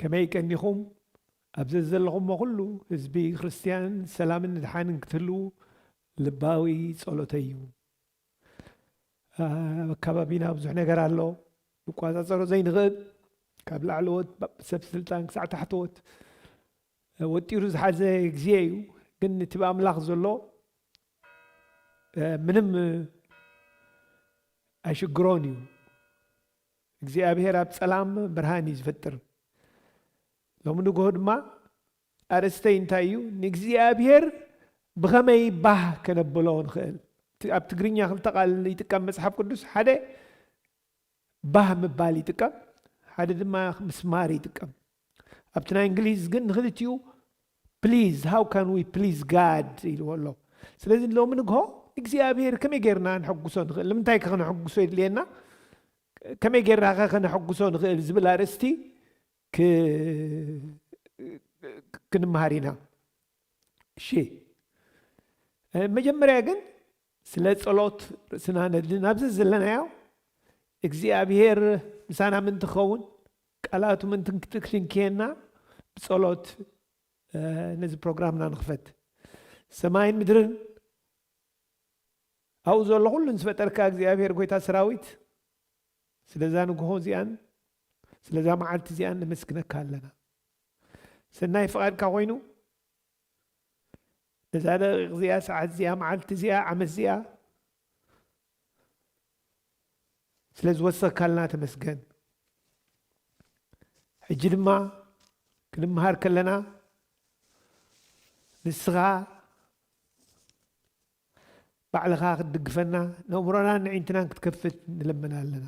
ከመይ ቀኒኹም? ኣብ ዘዘለኹሞ ኩሉ ህዝቢ ክርስትያን ሰላምን ድሓንን ክትህልዉ ልባዊ ጸሎተይ እዩ። ኣብ ከባቢና ብዙሕ ነገር ኣሎ፣ ንቋጻጸሮ ዘይንኽእል፣ ካብ ላዕለዎት ሰብ ስልጣን ክሳዕ ታሕተዎት ወጢሩ ዝሓዘ ግዜ እዩ። ግን እቲ ብኣምላኽ ዘሎ ምንም ኣይሽግሮን እዩ። እግዚኣብሔር ኣብ ጸላም ብርሃን እዩ ዝፈጥር። ሎሚ ንግሆ ድማ ኣርእስተይ እንታይ እዩ? ንእግዚኣብሔር ብኸመይ ባህ ከነብሎ ንኽእል? እቲ ኣብ ትግርኛ ክልተ ቃል ይጥቀም መጽሓፍ ቅዱስ። ሓደ ባህ ምባል ይጥቀም፣ ሓደ ድማ ምስማር ይጥቀም። ኣብቲ ናይ እንግሊዝ ግን ንኽልቲኡ please, how can we please God ኢልዎ ኣሎ። ስለዚ ሎሚ ንግሆ እግዚኣብሔር ከመይ ጌርና ንሐጉሶ ንኽእል? ንምንታይ ከ ከነሐጉሶ የድልየና? ከመይ ጌርና ከ ከነሐጉሶ ንኽእል ዝብል ኣርእስቲ ክ-፣ ክንመሃር ኢና። እሺ፣ መጀመርያ ግን ስለ ጸሎት ርእስና ነድሊ። ናብዚ ዘለናዮ እግዚኣብሔር ምሳና ምእንቲ ክኸውን፣ ቃላቱ ምእንቲ ክልክየና ብጸሎት፣ እ፣ ነዚ ፕሮግራምና ንኽፈት። ሰማይን ምድርን ኣብኡ ዘሎ ኩሉ ዝፈጠርካ እግዚኣብሔር ጐይታ ሰራዊት፣ ስለዛ ንግሆ እዚኣን ስለዛ መዓልቲ እዚኣን ነመስግነካ ኣለና። ሰናይ ፍቓድካ ኮይኑ ነዛ ደቂቕ እዚኣ፣ ሰዓት እዚኣ፣ መዓልቲ እዚኣ፣ ዓመት እዚኣ ስለ ዝወሰኽካልና ተመስገን። ሕጂ ድማ ክንምሃር ከለና ንስኻ ባዕልኻ ክትድግፈና፣ ነእምሮናን ንዒንትናን ክትከፍት ንልምን ኣለና።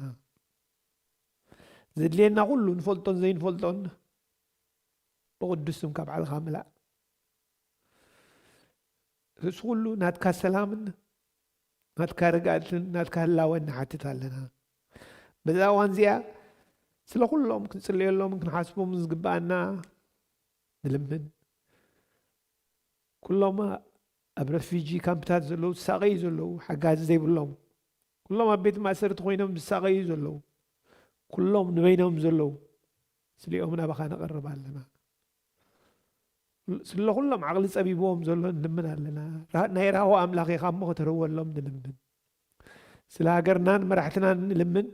ዘድልየና ኩሉ ንፈልጦን ዘይንፈልጦን ብቕዱስ ስምካ ባዕልኻ ምላእ። እዚ ኩሉ ናትካ ሰላምን ናትካ ርግኣትን ናትካ ህላወን ንሓትት ኣለና። በዛ እዋን እዚኣ ስለ ኩሎም ክንጽልየሎምን ክንሓስቦምን ዝግብኣና ንልምን። ኩሎም ኣብ ረፊጂ ካምፕታት ዘለዉ ዝሳቐዩ ዘለዉ፣ ሓጋዚ ዘይብሎም፣ ኩሎም ኣብ ቤት ማእሰርቲ ኮይኖም ዝሳቐዩ ዘለዉ፣ ኩሎም ንበይኖም ዘለዉ፣ ስሊኦም ናባኻ ነቐርብ ኣለና። ስለ ኩሎም ዓቕሊ ጸቢብዎም ዘሎ ንልምን ኣለና። ራ-፣ ናይ ራህዋ ኣምላኽ ኢኻ እሞ ከተርወሎም ንልምን። ስለ ሃገርናን መራሕትናን ንልምን።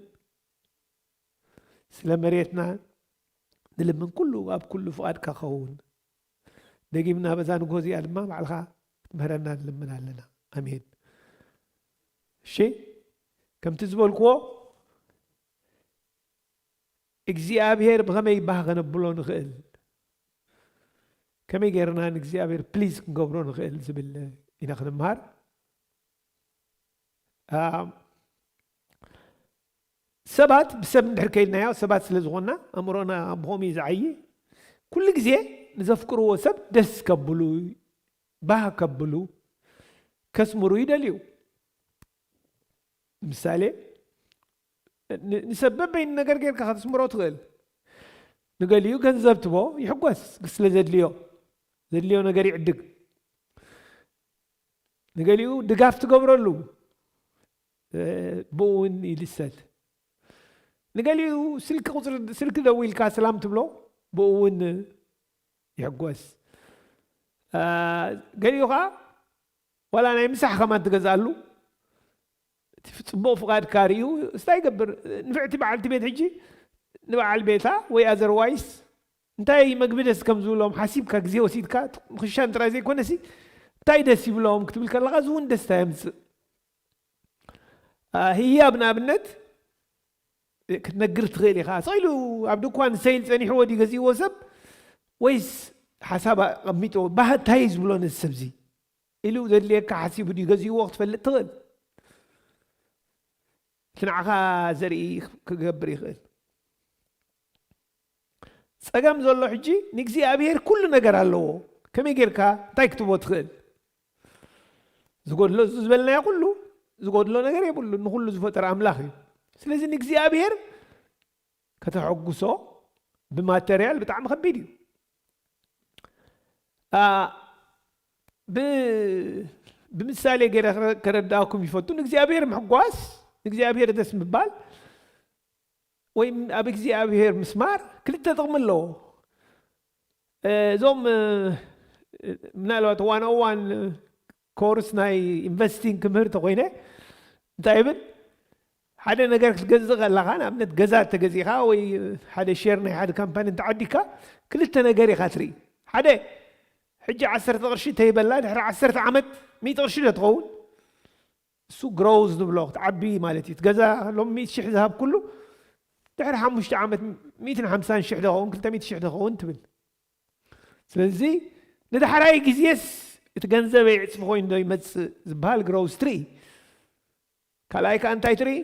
ስለ መሬትና ንልምን። ኩሉ ኣብ ኩሉ ፍቓድካ ክኸውን። ደጊምና በዛ ንግሆ እዚኣ ድማ ባዕልኻ ክትምህረና ንልምን ኣለና። ኣሜን። እሺ፣ ከምቲ ዝበልክዎ እግዚኣብሔር ብኸመይ ባህ ከነብሎ ንኽእል፣ ከመይ ጌርና ንእግዚኣብሔር ፕሊዝ ክንገብሮ ንኽእል ዝብል ኢና ክንምሃር። አ፣ ሰባት ብሰብ እንድሕር ከይልናዮ፣ ሰባት ስለ ዝኾንና ኣእምሮና ብኸምኡ እዩ ዝዓዪ። ኩሉ ግዜ ንዘፍቅርዎ ሰብ ደስ ከብሉ፣ ባህ ከብሉ፣ ከስምሩ ይደልዩ። ምሳሌ፣ ን-፣ ንሰብ በበይኑ ነገር ጌርካ ከተስምሮ ትኽእል። ንገሊኡ ገንዘብ ትቦ ይሕጎስ፣ ስለ ዘድልዮ፣ ዘድልዮ ነገር ይዕድግ። ንገሊኡ ድጋፍ ትገብረሉ፣ እ፣ ብኡ እውን ይልሰል። ንገሊኡ ስልኪ ቁጽሪ፣ ስልኪ ደዊልካ ሰላም ትብሎ፣ ብኡ እውን ይሕጎስ። እ፣ ገሊኡ ኸዓ ዋላ ናይ ምሳሕ ከማን ትገዝኣሉ፣ እቲ ጽቡቕ ፍቓድካ ርእዩ፣ እስታ ይገብር። ንፍዕቲ በዓልቲ ቤት ሕጂ ንበዓል ቤታ ወይ ኣዘርዋይስ እንታይ መግቢ ደስ ከም ዝብሎም ሓሲብካ ግዜ ወሲድካ፣ ምኽሻን ጥራይ ዘይኮነሲ፣ እንታይ ደስ ይብሎም ክትብል ከለኻ፣ እዚ እውን ደስታ የምጽእ። አ፣ ህያብ ንኣብነት ክትነግር ትኽእል ኢኻ። ስቕ ኢሉ ኣብ ድኳን ሰይል ጸኒሕዎ ድዩ ገዚእዎ ሰብ፣ ወይስ ሓሳብ ኣቐሚጥዎ፣ ባህ፣ እንታይ እዩ ዝብሎ ነዚ ሰብዚ ኢሉ ዘድልየካ ሓሲቡ ድዩ ገዚእዎ ክትፈልጥ ትኽእል። እቲ ንዓኻ ዘርኢ ክገብር ይኽእል። ጸገም ዘሎ ሕጂ ንእግዚኣብሔር ኩሉ ነገር ኣለዎ። ከመይ ጌርካ እንታይ ክትቦ ትኽእል? ዝጎድሎ፣ እዚ ዝበልናዮ ኩሉ ዝጎድሎ ነገር የብሉን። ንኹሉ ዝፈጠረ ኣምላኽ እዩ። ስለዚ ንእግዚኣብሔር ከተሐጉሶ ብማተርያል ብጣዕሚ ከቢድ እዩ። አ፣ ብ-፣ ብምሳሌ ገይረ ከረ-፣ ከረዳእኩም ይፈቱ። ንእግዚኣብሔር ምሕጓስ፣ ንእግዚኣብሔር ደስ ምባል፣ ወይ ኣብ እግዚኣብሔር ምስማር ክልተ ጥቕሚ ኣለዎ። እዞም ምናልባት ዋን ኦን ዋን ኮርስ ናይ ኢንቨስቲንግ ክምህር ተኮይነ እንታይ ይብል? ሓደ ነገር ክትገዝእ ከለኻ፣ ንኣብነት ገዛ ተገዚእካ ወይ ሓደ ሼር ናይ ሓደ ካምፓኒ እንተዓዲካ፣ ክልተ ነገር ኢኻ ትርኢ። ሓደ፣ ሕጂ ዓሰርተ ቅርሺ ተይበላ ድሕሪ ዓሰርተ ዓመት ሚእቲ ቅርሺ ዶ ትኸውን? እሱ ግሮዝ ንብሎ ክትዓቢ ማለት እዩ። እቲ ገዛ ሎም ሚእቲ ሽሕ ዝሃብ ኩሉ ድሕሪ ሓሙሽተ ዓመት ሚእትን ሓምሳን ሽሕ ዶ ኸውን፣ ክልተ ሚእቲ ሽሕ ዶ ኸውን ትብል። ስለዚ ንዳሕራይ ግዜስ እቲ ገንዘበይ ዕፅፊ ኮይኑ ዶ ይመፅእ ዝበሃል ግሮዝ ትርኢ። ካልኣይ ከዓ እንታይ ትርኢ?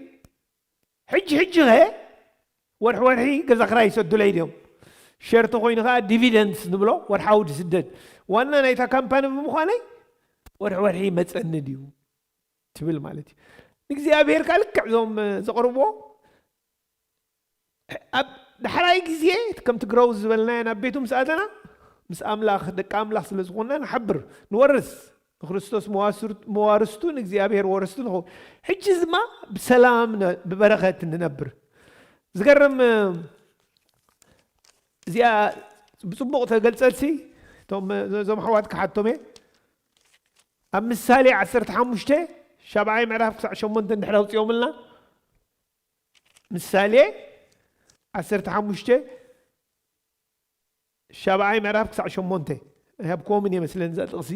ሕጂ ሕጂ ኸ ወርሒ ወርሒ ገዛ ክራይ ይሰዱለይ ድዮም? ሸር ተኮይኑ ከዓ ዲቪደንድስ ንብሎ፣ ወርሓዊ ዝስደድ። ዋና ናይታ ካምፓኒ ብምዃነይ ወርሒ ወርሒ ይመፀኒ ድዩ ትብል ማለት እዩ። ንእግዚኣብሔር ከዓ ልክዕ እዞም ዘቕርብዎ ኣብ ዳሕራይ ግዜ ከምቲ ግሮዝ ዝበልናዮ ናብ ቤቱ ምስ ኣተና፣ ምስ ኣምላኽ ደቂ ኣምላኽ ስለ ዝኾንና ንሓብር፣ ንወርስ፣ ንክርስቶስ መዋስር- መዋርስቱ፣ ንእግዚኣብሔር ወረስቱ ንኸውን። ሕጂ ድማ ብሰላም ነ- ብበረኸት ንነብር። ዝገርም እዚኣ ብፅቡቕ ተገልጸልሲ። እቶም እዞም ኣሕዋት ክሓቶም እየ። ኣብ ምሳሌ ዓሰርተ ሓሙሽተ ሻብዓይ ምዕራፍ ክሳዕ ሸሞንተ እንድሕር ኣውፅኦምልና፣ ምሳሌ ዓሰርተ ሓሙሽተ ሻብዓይ ምዕራፍ ክሳዕ ሸሞንተ። ኣይሃብክዎምን እየ መስለኒ እዛ ጥቕሲ።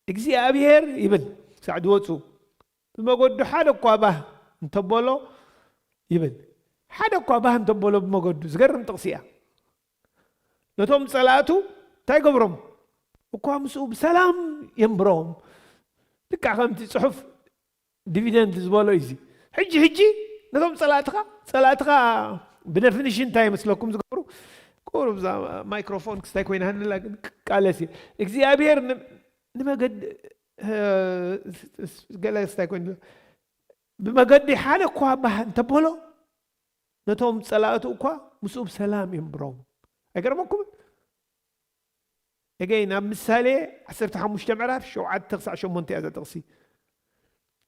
እግዚኣብሔር ይብል ክሳዕ ዝወፁ፣ ብመገዱ ሓደ እኳ ባህ እንተበሎ ይብል። ሓደ እኳ ባህ እንተበሎ ብመገዱ። ዝገርም ጥቕሲ እያ። ነቶም ጸላእቱ እንታይ ገብሮም? እኳ ምስኡ ብሰላም የንብሮም። ልክዕ ከምቲ ጽሑፍ ዲቪደንድ ዝበሎ እዩ። እዚ ሕጂ ሕጂ ነቶም ጸላእትኻ፣ ጸላእትኻ ብደፊኒሽን እንታይ ይመስለኩም ዝገብሩ? ቁሩብ እዛ ማይክሮፎን ክስታይ ኮይና ሃንላ፣ ግን ቃለሲ እግዚኣብሔር ን- ንመገዲ እ፣ ገለ ክስታይ ኮይኑ፣ ብመገዲ ሓደ እኳ ባህ እንተበሎ፣ ነቶም ጸላእቱ እኳ ምስኡ ብሰላም የንብሮም። ኣይገርመኩምን? እገይ ናብ ምሳሌ ዓሰርተ ሓሙሽተ ምዕራፍ ሸውዓተ ክሳዕ ሸሞንተ እያ እዛ ጥቕሲ፣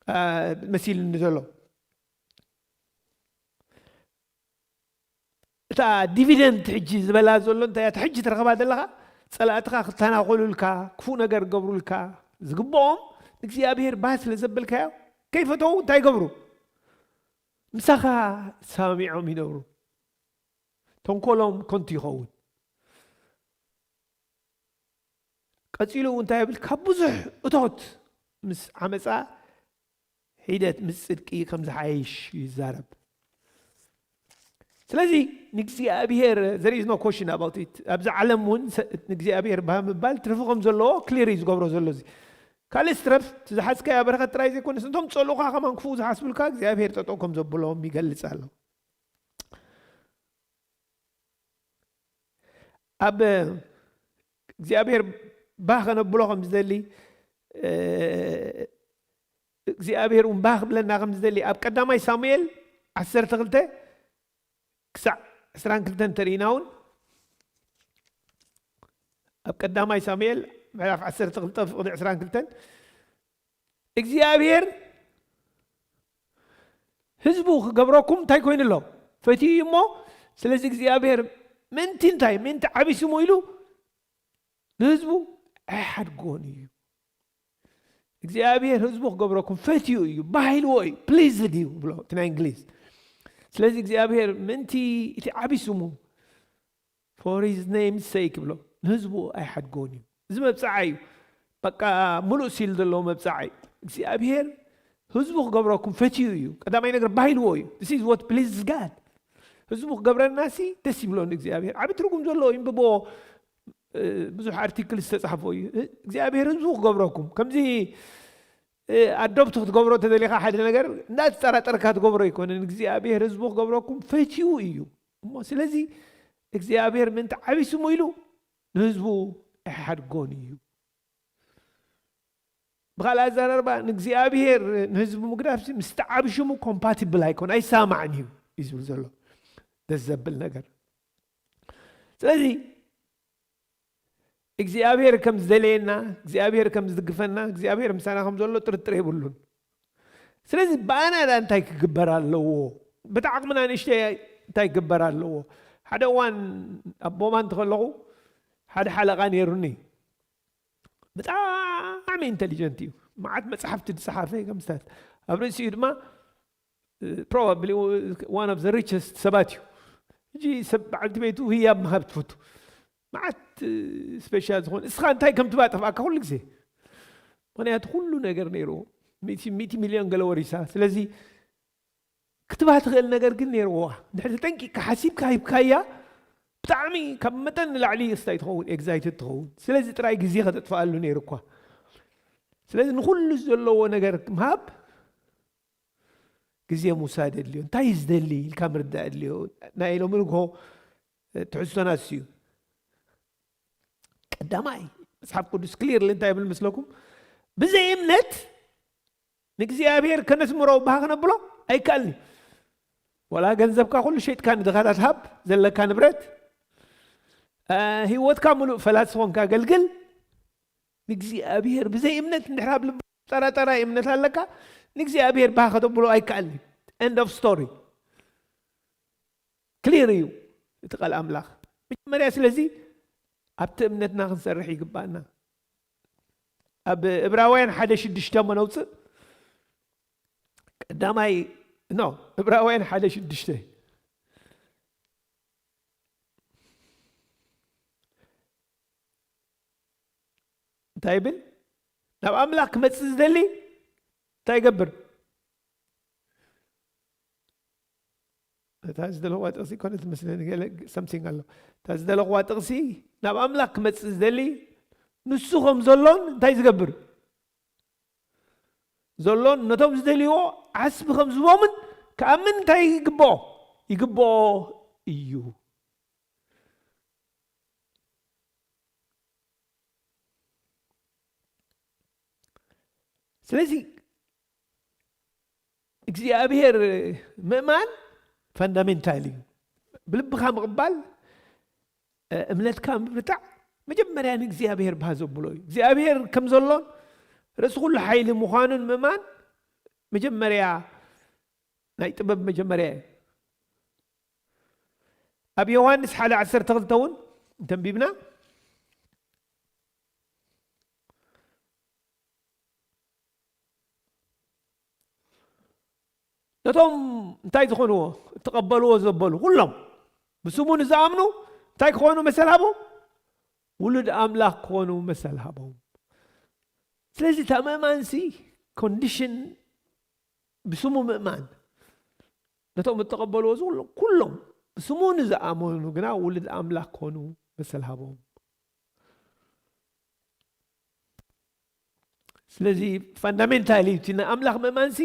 እ፣ መሲልኒ ዘሎ። እታ ዲቪደንድ ሕጂ ዝበላ ዘሎ እንታይ እያ? እታ ሕጂ ትረኽባ ዘለኻ፣ ጸላእትኻ ክተናኾሉልካ፣ ክፉእ ነገር ክገብሩልካ፣ ዝግብኦም ንእግዚኣብሔር ባህ ስለ ዘበልካዮ፣ ከይፈተዉ እንታይ ይገብሩ? ምሳኻ ሳሚዖም ይነብሩ። ተንኮሎም ከንቱ ይኸውን። ቀጺሉ እንታይ ይብል? ካብ ብዙሕ እቶት ምስ ዓመጻ ሒደት ምስ ጽድቂ ከም ዝሓይሽ ይዛረብ። ስለዚ ንእግዚኣብሔር፣ there is no question about it። ኣብዚ ዓለም እውን ሰ- ንእግዚኣብሔር ባህ ምባል ትርፊ ከም ዘለዎ ክሊር እዩ ዝገብሮ ዘሎ። እዚ ካልእ ስትረፍ ዝሓዝካያ በረኸት ጥራይ ዘይኮነስ፣ እቶም ጸልኡኻ ከማን ክፉእ ዝሓስብልካ እግዚኣብሔር ጠጠው ከም ዘብሎም ይገልጽ ኣሎ። ኣብ እግዚኣብሔር ባህ ከነብሎ ከም ዝደሊ፣ እ፣ እግዚኣብሔር እውን ባህ ክብለና ከም ዝደሊ ኣብ ቀዳማይ ሳሙኤል ዓሰርተ ክልተ ክሳዕ ዕስራን ክልተን እንተርኢና እውን፣ ኣብ ቀዳማይ ሳሙኤል ምዕራፍ ዓሰርተ ክልተ ፍቕዲ ዕስራን ክልተን፣ እግዚኣብሔር ህዝቡ ክገብረኩም እንታይ ኮይኑ ኣሎ? ፈትዩ እዩ እሞ፣ ስለዚ እግዚኣብሔር ምእንቲ እንታይ? ምእንቲ ዓቢ ስሙ ኢሉ ንህዝቡ ኣይሓድጎን እዩ። እግዚኣብሔር ህዝቡ ክገብረኩም ፈትዩ እዩ፣ ባህ ኢልዎ እዩ፣ ፕሊዝድ እዩ ብሎ እቲ ናይ እንግሊዝ። ስለዚ እግዚኣብሔር ምእንቲ እቲ ዓቢ ስሙ፣ for his name's sake ብሎ፣ ንህዝቡ ኣይሓድጎን እዩ። እዚ መብጽዓ እዩ። በቃ፣ ሙሉእ ሲል ዘለዎ መብጽዓ እዩ። እግዚኣብሔር ህዝቡ ክገብረኩም ፈትዩ እዩ። ቀዳማይ ነገር ባህ ኢልዎ እዩ። This is what pleases God። ህዝቡ ክገብረና ሲ ደስ ይብሎ ንእግዚኣብሔር። ዓቢ ትርጉም ዘለዎ እዩ። እንብቦ፣ እ፣ ብዙሕ ኣርቲክል ዝተጻሕፎ እዩ። እ፣ እግዚኣብሔር ህዝቡ ክገብረኩም። ከምዚ፣ እ፣ ኣዶፕት ክትገብሮ ተደሊኻ ሓደ ነገር እንዳተጠራጠርካ ትገብሮ ኣይኮነን። እግዚኣብሔር ህዝቡ ክገብረኩም ፈትዩ እዩ። እሞ ስለዚ እግዚኣብሔር ምእንቲ ዓቢ ስሙ ኢሉ ንህዝቡ ኣይሓድጎን እዩ። ብኻልእ ኣዘራርባ ንእግዚኣብሔር ንህዝቡ ምግዳፍ ምስቲ ዓቢ ሽሙ ኮምፓቲብል ኣይኮን፣ ኣይሳማዕን እዩ እዩ ዝብል ዘሎ። ደስ ዘብል ነገር። ስለዚ እግዚኣብሔር ከም ዝደለየና፣ እግዚኣብሔር ከም ዝድግፈና፣ እግዚኣብሔር ምሳና ከም ዘሎ ጥርጥር የብሉን። ስለዚ ብኣና ዳ እንታይ ክግበር ኣለዎ? በቲ ዓቕምና ንእሽተይ እንታይ ክግበር ኣለዎ? ሓደ እዋን ኣብ ቦማን እንተኸለኹ ሓደ ሓለቓ ነይሩኒ። ብጣዕሚ ኢንተሊጀንት እዩ። መዓት መጽሓፍቲ ዝጸሓፈ ከምስታት ኣብ ርእሲኡ ድማ probably one of the richest ሰባት እዩ። ሕጂ ሰብ በዓልቲ ቤቱ ህያብ ምሃብ ትፈቱ። መዓት ስፔሻል ዝኾነ እስኻ እንታይ ከም ትባጠፍኣካ ኩሉ ግዜ። ምክንያቱ ኩሉ ነገር ነይርዎ። ሚእቲ ሚእቲ ሚልዮን ገለ ወሪሳ። ስለዚ ክትባ ትኽእል ነገር ግን ነይርዋ። ድሕሪ ተጠንቂቕካ ሓሲብካ ሂብካያ ብጣዕሚ ካብ መጠን ንላዕሊ ስታይ ትኸውን፣ ኤግዛይትድ ትኸውን። ስለዚ ጥራይ ግዜ ከተጥፍኣሉ ነይሩ እኳ። ስለዚ ንኹሉ ዘለዎ ነገር ምሃብ ግዜ ምውሳድ የድልዮ። እንታይ እዩ ዝደሊ ኢልካ ምርዳእ የድልዮ። ናይ ሎሚ ንግሆ ትሕዝቶና እሱ እዩ። ቀዳማይ መጽሓፍ ቅዱስ ክሊርሊ እንታይ ይብል ምስለኩም? ብዘይ እምነት ንእግዚኣብሔር ከነስምሮ ባህ ከነብሎ ኣይከኣልን እዩ። ወላ ገንዘብካ ኩሉ ሸይጥካ ንድኻታት ሃብ፣ ዘለካ ንብረት፣ እ፣ ህይወትካ ሙሉእ ፈላሲ ኾንካ ኣገልግል። ንእግዚኣብሔር ብዘይ እምነት እንድሕር ኣብ ልብኻ ጠራጠራይ እምነት ኣለካ፣ ንእግዚኣብሔር ባህ ከተብሎ ኣይከኣልን እዩ። ኤንድ ኦፍ ስቶሪ። ክሊር እዩ እቲ ቃል ኣምላኽ። መጀመርያ ስለዚ ኣብቲ እምነትና ክንሰርሕ ይግባኣና። ኣብ እብራውያን ሓደ ሽዱሽተ እሞ ነውፅእ። ቀዳማይ፣ ኖ፣ እብራውያን ሓደ ሽዱሽተ እንታይ ይብል? ናብ ኣምላኽ ክመጽእ ዝደሊ እንታይ ይገብር? እታ ዝደለኽዋ ጥቕሲ ኮነ ትመስለኒ፣ ገለ ሰምቲንግ ኣሎ። እታ ዝደለኽዋ ጥቕሲ፣ ናብ ኣምላኽ ክመጽእ ዝደሊ ንሱ ከም ዘሎን እንታይ ዝገብር? ዘሎን ነቶም ዝደልይዎ ዓስቢ ከም ዝቦምን ክኣምን እንታይ ይግብኦ? ይግብኦ እዩ። ስለዚ እግዚኣብሔር ምእማን ፈንዳሜንታል እዩ። ብልብኻ ምቕባል፣ እ፣ እምነትካ ምብርታዕ መጀመርያ ንእግዚኣብሔር ባህ ዘብሎ እዩ። እግዚኣብሔር ከም ዘሎን ርእሲ ኩሉ ሓይሊ ምዃኑን ምእማን መጀመርያ ናይ ጥበብ መጀመርያ እዩ። ኣብ ዮሃንስ ሓደ ዓሰርተ ክልተ እውን እንተንቢብና፣ ነቶም እንታይ ዝኾንዎ? እተቐበልዎ ዘበሉ ኩሎም ብስሙ ንዝኣምኑ እንታይ ክኾኑ መሰል ሃቦም? ውሉድ ኣምላኽ ክኾኑ መሰል ሃቦም። ስለዚ እታ ምእማንሲ ኮንዲሽን ብስሙ ምእማን፣ ነቶም እተቐበልዎ ዝኹሎም ኩሎም ብስሙ ንዝኣመኑ ግና ውሉድ ኣምላኽ ክኾኑ መሰል ሃቦም። ስለዚ ፋንዳሜንታል እዩ እቲ ንኣምላኽ ምእማንሲ፣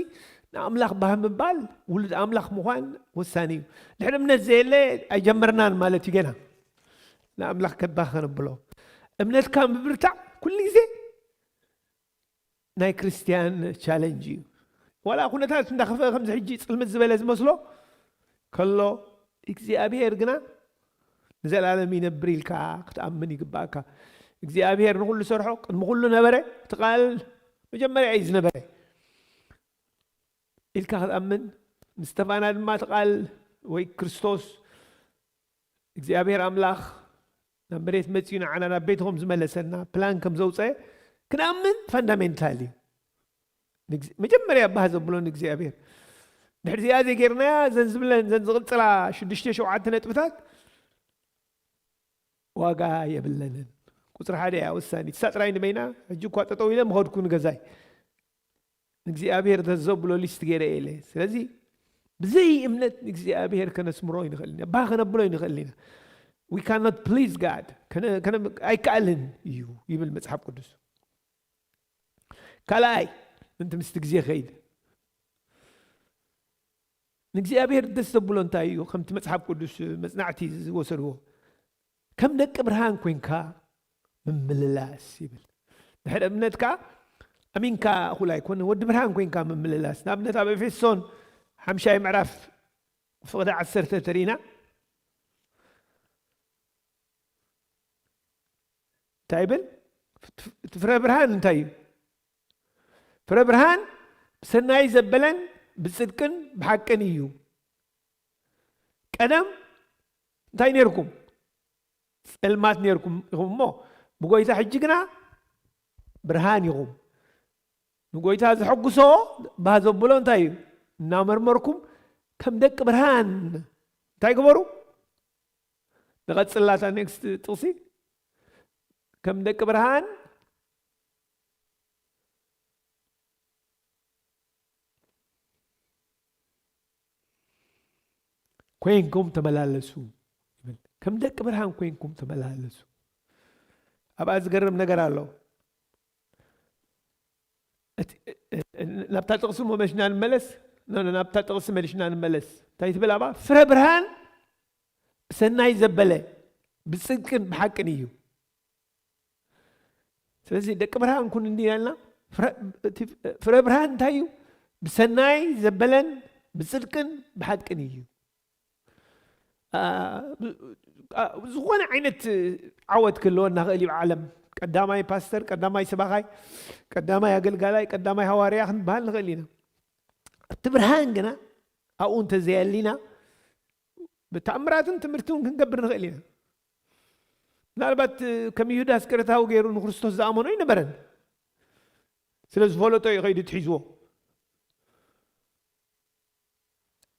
ንኣምላኽ ባህ ምባል፣ ውሉድ ኣምላኽ ምዃን ወሳኒ እዩ። ድሕሪ እምነት ዘየለ ኣይጀመርናን ማለት እዩ። ገና ንኣምላኽ ከባህ ከነብሎ እምነትካ ምብርታዕ ኩሉ ግዜ ናይ ክርስትያን ቻለንጅ እዩ። ዋላ ኩነታት እንዳኸፈ ከምዚ ሕጂ ጽልምት ዝበለ ዝመስሎ ከሎ፣ እግዚኣብሔር ግና ንዘላለም ይነብር ኢልካ ክትኣምን ይግባእካ። እግዚኣብሔር ንኹሉ ሰርሖ፣ ቅድሚ ኩሉ ነበረ፣ እቲ ቃል መጀመርያ እዩ ዝነበረ ኢልካ ክትኣምን፣ ንስተፋና ድማ እቲ ቃል ወይ ክርስቶስ እግዚኣብሔር ኣምላኽ ናብ መሬት መጺኡ ንዓና ናብ ቤቱ ከም ዝመለሰና ፕላን ከም ዘውፀአ ክንኣምን ፋንዳሜንታል እዩ። ንግዚ-፣ መጀመርያ ባህ ዘብሎ ንእግዚኣብሔር። ድሕሪ እዚኣ ዘይጌርናያ ዘን ዝብለን ዘን ዝቕጽላ ሽዱሽተ ሸውዓተ ነጥብታት ዋጋ የብለንን። ቁጽሪ ሓደ እያ ወሳኒት። እሳ ጥራይ ንበይና ሕጂ እኳ ጠጠው ኢለ ምኸድኩ ንገዛይ። ንእግዚኣብሔር ዘብሎ ሊስት ገይረ ኢለ። ስለዚ ብዘይ እምነት ንእግዚኣብሔር ከነስምሮ ይንኽእል ኢና፣ ባህ ከነብሎ ይንኽእል ኢና። We cannot please God። ከነ-፣ ከነ-፣ ኣይከኣልን እዩ ይብል መጽሓፍ ቅዱስ። ካልኣይ፣ ምንቲ ምስቲ ግዜ ኸይድ። ንእግዚኣብሔር ደስ ዘብሎ እንታይ እዩ? ከምቲ መጽሓፍ ቅዱስ መጽናዕቲ ዝወሰድዎ፣ ከም ደቂ ብርሃን ኮይንካ ምምልላስ ይብል። ድሕሪ እምነትካ ኣሚንካ እኹል ኣይኮነ፣ ወዲ ብርሃን ኮይንካ ምምልላስ። ንኣብነት ኣብ ኤፌሶን ሓምሻይ ምዕራፍ ፍቕዲ ዓሰርተ ተሪእና እንታይ ይብል? እቲ ፍረ ብርሃን እንታይ እዩ? ፍረ ብርሃን ብሰናይ ዘበለን ብጽድቅን ብሓቅን እዩ። ቀደም እንታይ ነርኩም? ጸልማት ነርኩም ኢኹም እሞ፣ ብጎይታ ሕጂ ግና ብርሃን ኢኹም። ንጎይታ ዘሐጉሶ ባህ ዘብሎ እንታይ እዩ? እናመርመርኩም ከም ደቂ ብርሃን እንታይ ግበሩ? ንቐጽላታ ኔክስት ጥቕሲ። ከም ደቂ ብርሃን ኮይንኩም ተመላለሱ ይብል። ከም ደቂ ብርሃን ኮይንኩም ተመላለሱ። ኣብኣ ዝገርም ነገር ኣሎ። እቲ- ናብታ ጥቕሲ እሞ መሊሽና ንመለስ። ኖ፣ ኖ፣ ናብታ ጥቕሲ መሊሽና ንመለስ። እንታይ ትብል ኣብኣ? ፍረ ብርሃን ብሰናይ ዘበለ ብጽድቅን ብሓቅን እዩ። ስለዚ ደቂ ብርሃን ኩን እንዲና ኢልና፣ ፍረ- እቲ ፍረ ብርሃን እንታይ እዩ? ብሰናይ ዘበለን ብጽድቅን ብሓቅን እዩ። አ፣ ብ- አ፣ ዝኾነ ዓይነት ዓወት ክህልወና ክእል እዩ። ዓለም ቀዳማይ ፓስተር፣ ቀዳማይ ሰባኻይ፣ ቀዳማይ ኣገልጋላይ፣ ቀዳማይ ሃዋርያ ክንበሃል ንኽእል ኢና። እቲ ብርሃን ግና ኣብኡ እንተዘየሊና ብተኣምራትን ትምህርቲ እውን ክንገብር ንኽእል ኢና። ምናልባት ከም ይሁዳ ኣስቀረታዊ ገይሩ ንክርስቶስ ዝኣመኖ ኣይነበረን። ስለ ዝፈለጦ እዩ ከይዱ ትሒዝዎ።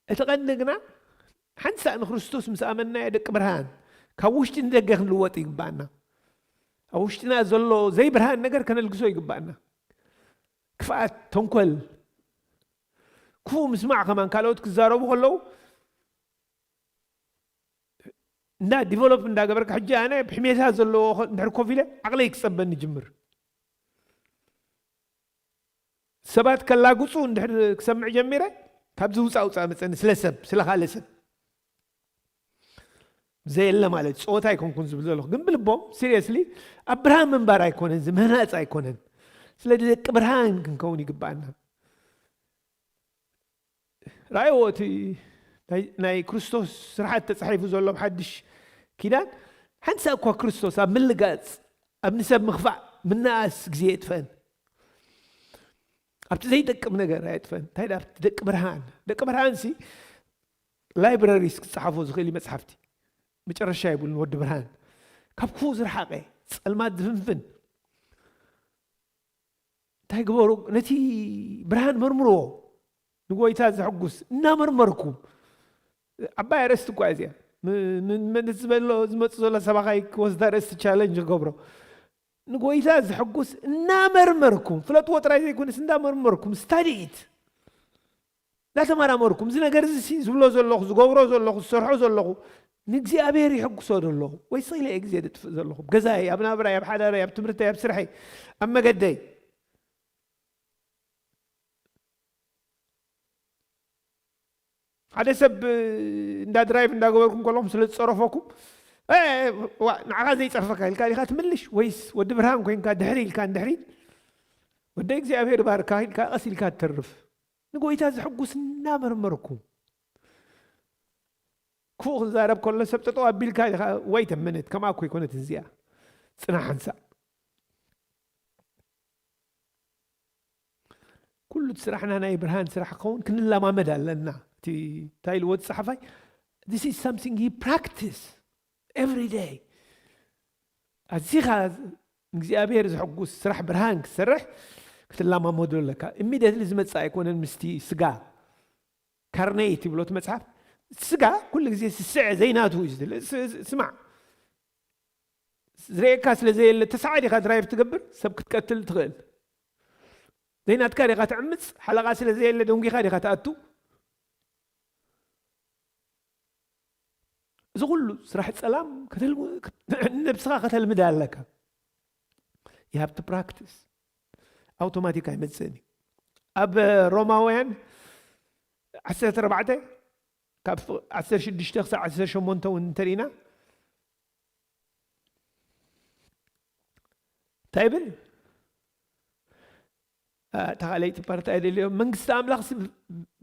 እቲ ቀንዲ ግና ሓንሳእ ንክርስቶስ ምስ ኣመንናዮ ደቂ ብርሃን ካብ ውሽጢ ንደገ ክንልወጥ ይግባኣና። ኣብ ውሽጥና ዘሎ ዘይብርሃን ነገር ከነልግሶ ይግባኣና። ክፍኣት፣ ተንኮል፣ ክፉእ ምስማዕ ከማን ካልኦት ክዛረቡ ከለዉ እንዳ ዲቨሎፕ እንዳገበርካ ሕጂ ኣነ ብሕሜታ ዘለዎ እንድሕር ኮፍ ኢለ ዓቕለይ ክጸበኒ ጅምር። ሰባት ከላግጹ እንድሕር ክሰምዕ ጀሚረ፣ ካብዚ ውፃእ ውፃእ መፀኒ፣ ስለ ሰብ፣ ስለ ካልእ ሰብ ዘየለ ማለት ጸወታ ኣይኮንኩን ዝብል ዘለኹ፣ ግን ብልቦም ሲሪየስሊ ኣብ ብርሃን ምንባር ኣይኮነን፣ እዚ ምህናፅ ኣይኮነን። ስለ ደቂ ብርሃን ክንከውን ይግባኣና። ራእይዎ እቲ ናይ- ናይ ክርስቶስ ስርሓት ተፃሒፉ ዘሎ ኣብ ሓድሽ ኪዳን ሓንሳ እኳ ክርስቶስ ኣብ ምልጋፅ፣ ኣብ ንሰብ ምኽፋእ ምንኣስ ግዜ የጥፈን። ኣብቲ ዘይጠቅም ነገር ኣየጥፈን። እንታይ ደኣ ኣብቲ ደቂ ብርሃን፣ ደቂ ብርሃን ሲ ላይብረሪስ ክፀሓፎ ዝኽእል እዩ መፅሓፍቲ። መጨረሻ የብሉን። ወዲ ብርሃን ካብ ክፉእ ዝረሓቐ፣ ፀልማት ዝፍንፍን እንታይ ግበሩ? ነቲ ብርሃን መርምርዎ። ንጎይታ ዘሐጉስ እናመርመርኩም። ዓባይ ኣርእስቲ እኳ እዚኣ ን- ን- ንመንት ዝበሎ ዝመፁ ዘሎ ሰባኻይ ክወስዳ ኣርእስቲ ቻለንጅ ክገብሮ። ንጎይታ ዘሐጉስ እናመርመርኩም፣ ፍለጥዎ ጥራይ ዘይኮነስ እንዳመርመርኩም፣ ስታዲት እንዳተመራመርኩም፣ እዚ ነገር እዚ ሲ ዝብሎ ዘለኹ፣ ዝገብሮ ዘለኹ፣ ዝሰርሖ ዘለኹ ንእግዚኣብሔር የሐጉሶ ዶ ኣለኹ ወይስ ኢለ እየ ግዜ ዘጥፍእ ዘለኹ? ኣብ ገዛይ፣ ኣብ ናብራይ፣ ኣብ ሓዳረይ፣ ኣብ ትምህርተይ፣ ኣብ ስርሐይ፣ ኣብ መገደይ። ሓደ ሰብ እንዳ ድራይቭ እንዳገበርኩም ከለኹም ስለ ዝፀረፈኩም፣ "እ፣ ዋ፣ ንዓኻ ዘይፀርፈካ ኢልካ ዲኻ ትምልሽ ወይስ ወዲ ብርሃን ኮይንካ ድሕሪ ኢልካ እንድሕሪ ወደ እግዚኣብሔር ባርካ ኢልካ ቀስ ኢልካ ትተርፍ?" ንጎይታ ዘሐጉስ እናመርመርኩም፣ ክፉእ ክዛረብ ከሎ ሰብ ጠጠው ኣቢልካ ኢኻ፣ "ወይ ተመነት፣ ከምኣ እኮ ኣይኮነትን እዚኣ፣ ጽናሕ ሓንሳእ." ኩሉ እቲ ስራሕና ናይ ብርሃን ስራሕ ክኸውን ክንለማመድ ኣለና። እቲ እንታይ ኢልዎ እቲ ጸሓፋይ? "This is something he practice every day." ኣዚኻ ንእግዚኣብሔር ዘሐጉስ ስራሕ ብርሃን ክትሰርሕ ክትለማመዶ ኣለካ። ኢሚድየትሊ ዝመጽእ ኣይኮነን ምስቲ ስጋ። ካርኔት ይብሎ እቲ መጽሓፍ። ስጋ ኩሉ ግዜ ስስዐ ዘይናቱ እዩ ዝብል። ስ- ስ- ስማዕ፣ ዝርእየካ ስለ ዘየለ ተሳዓዲኻ ድራይቭ ትገብር፣ ሰብ ክትቀትል ትኽእል። ዘይናትካ ዲኻ ትዕምጽ፣ ሓለቓ ስለ ዘየለ ደንጒኻ ዲኻ ትኣቱ። እዚ ኩሉ ስራሕ ጸላም ከተል- ነብስኻ ከተልምዳ ኣለካ። You have to practice። ኣውቶማቲክ ኣይመጽእን እዩ። ኣብ ሮማውያን ዓሰርተ ኣርባዕተ ካብ ዓሰርተ ሽዱሽተ ክሳብ ዓሰርተ ሸሞንተ እውን እንተሪእና እንታይ ይብል? እ፣ እታ ካልኣይቲ ፓርት ኣይደልዮ። "መንግስቲ ኣምላኽ ሲ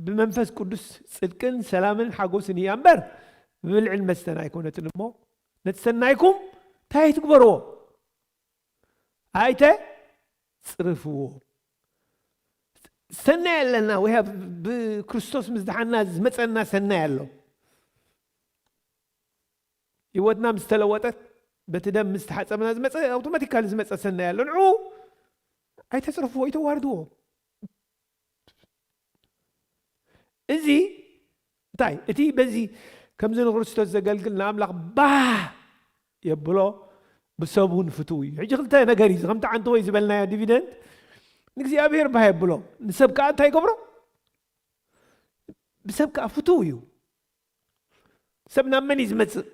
ብመንፈስ ቅዱስ ጽድቅን ሰላምን ሓጎስን እያ እምበር ብብልዕን መስተን ኣይኮነትን እሞ ነቲ ሰናይኩም እንታይ ኣይትግበርዎ?" ኣይተ ጽርፍዎ። ሰናይ ኣለና። We have ብክርስቶስ ምስ ደሓና ዝመጸና ሰናይ ኣሎ። ህይወትና ምስ ተለወጠት፣ በቲ ደም ምስ ተሓጸብና ዝመጸ፣ ኣውቶማቲካሊ ዝመጸ ሰናይ ኣሎ። ንዑ ኣይተጽርፍዎ፣ ኣይተዋርድዎ። እዚ እንታይ? እቲ በዚ ከምዚ ንክርስቶስ ዘገልግል ንኣምላኽ ባህ የብሎ፣ ብሰብ እውን ፍትው እዩ። ሕጂ ክልተ ነገር እዩ። ከምቲ ዓንተወይ ዝበልናዮ ዲቪደንድ ንእግዚኣብሔር ባህ የብሎ፣ ንሰብ ከኣ እንታይ ይገብሮ? ብሰብ ከኣ ፍትው እዩ። ሰብ ናብ መን እዩ ዝመጽእ?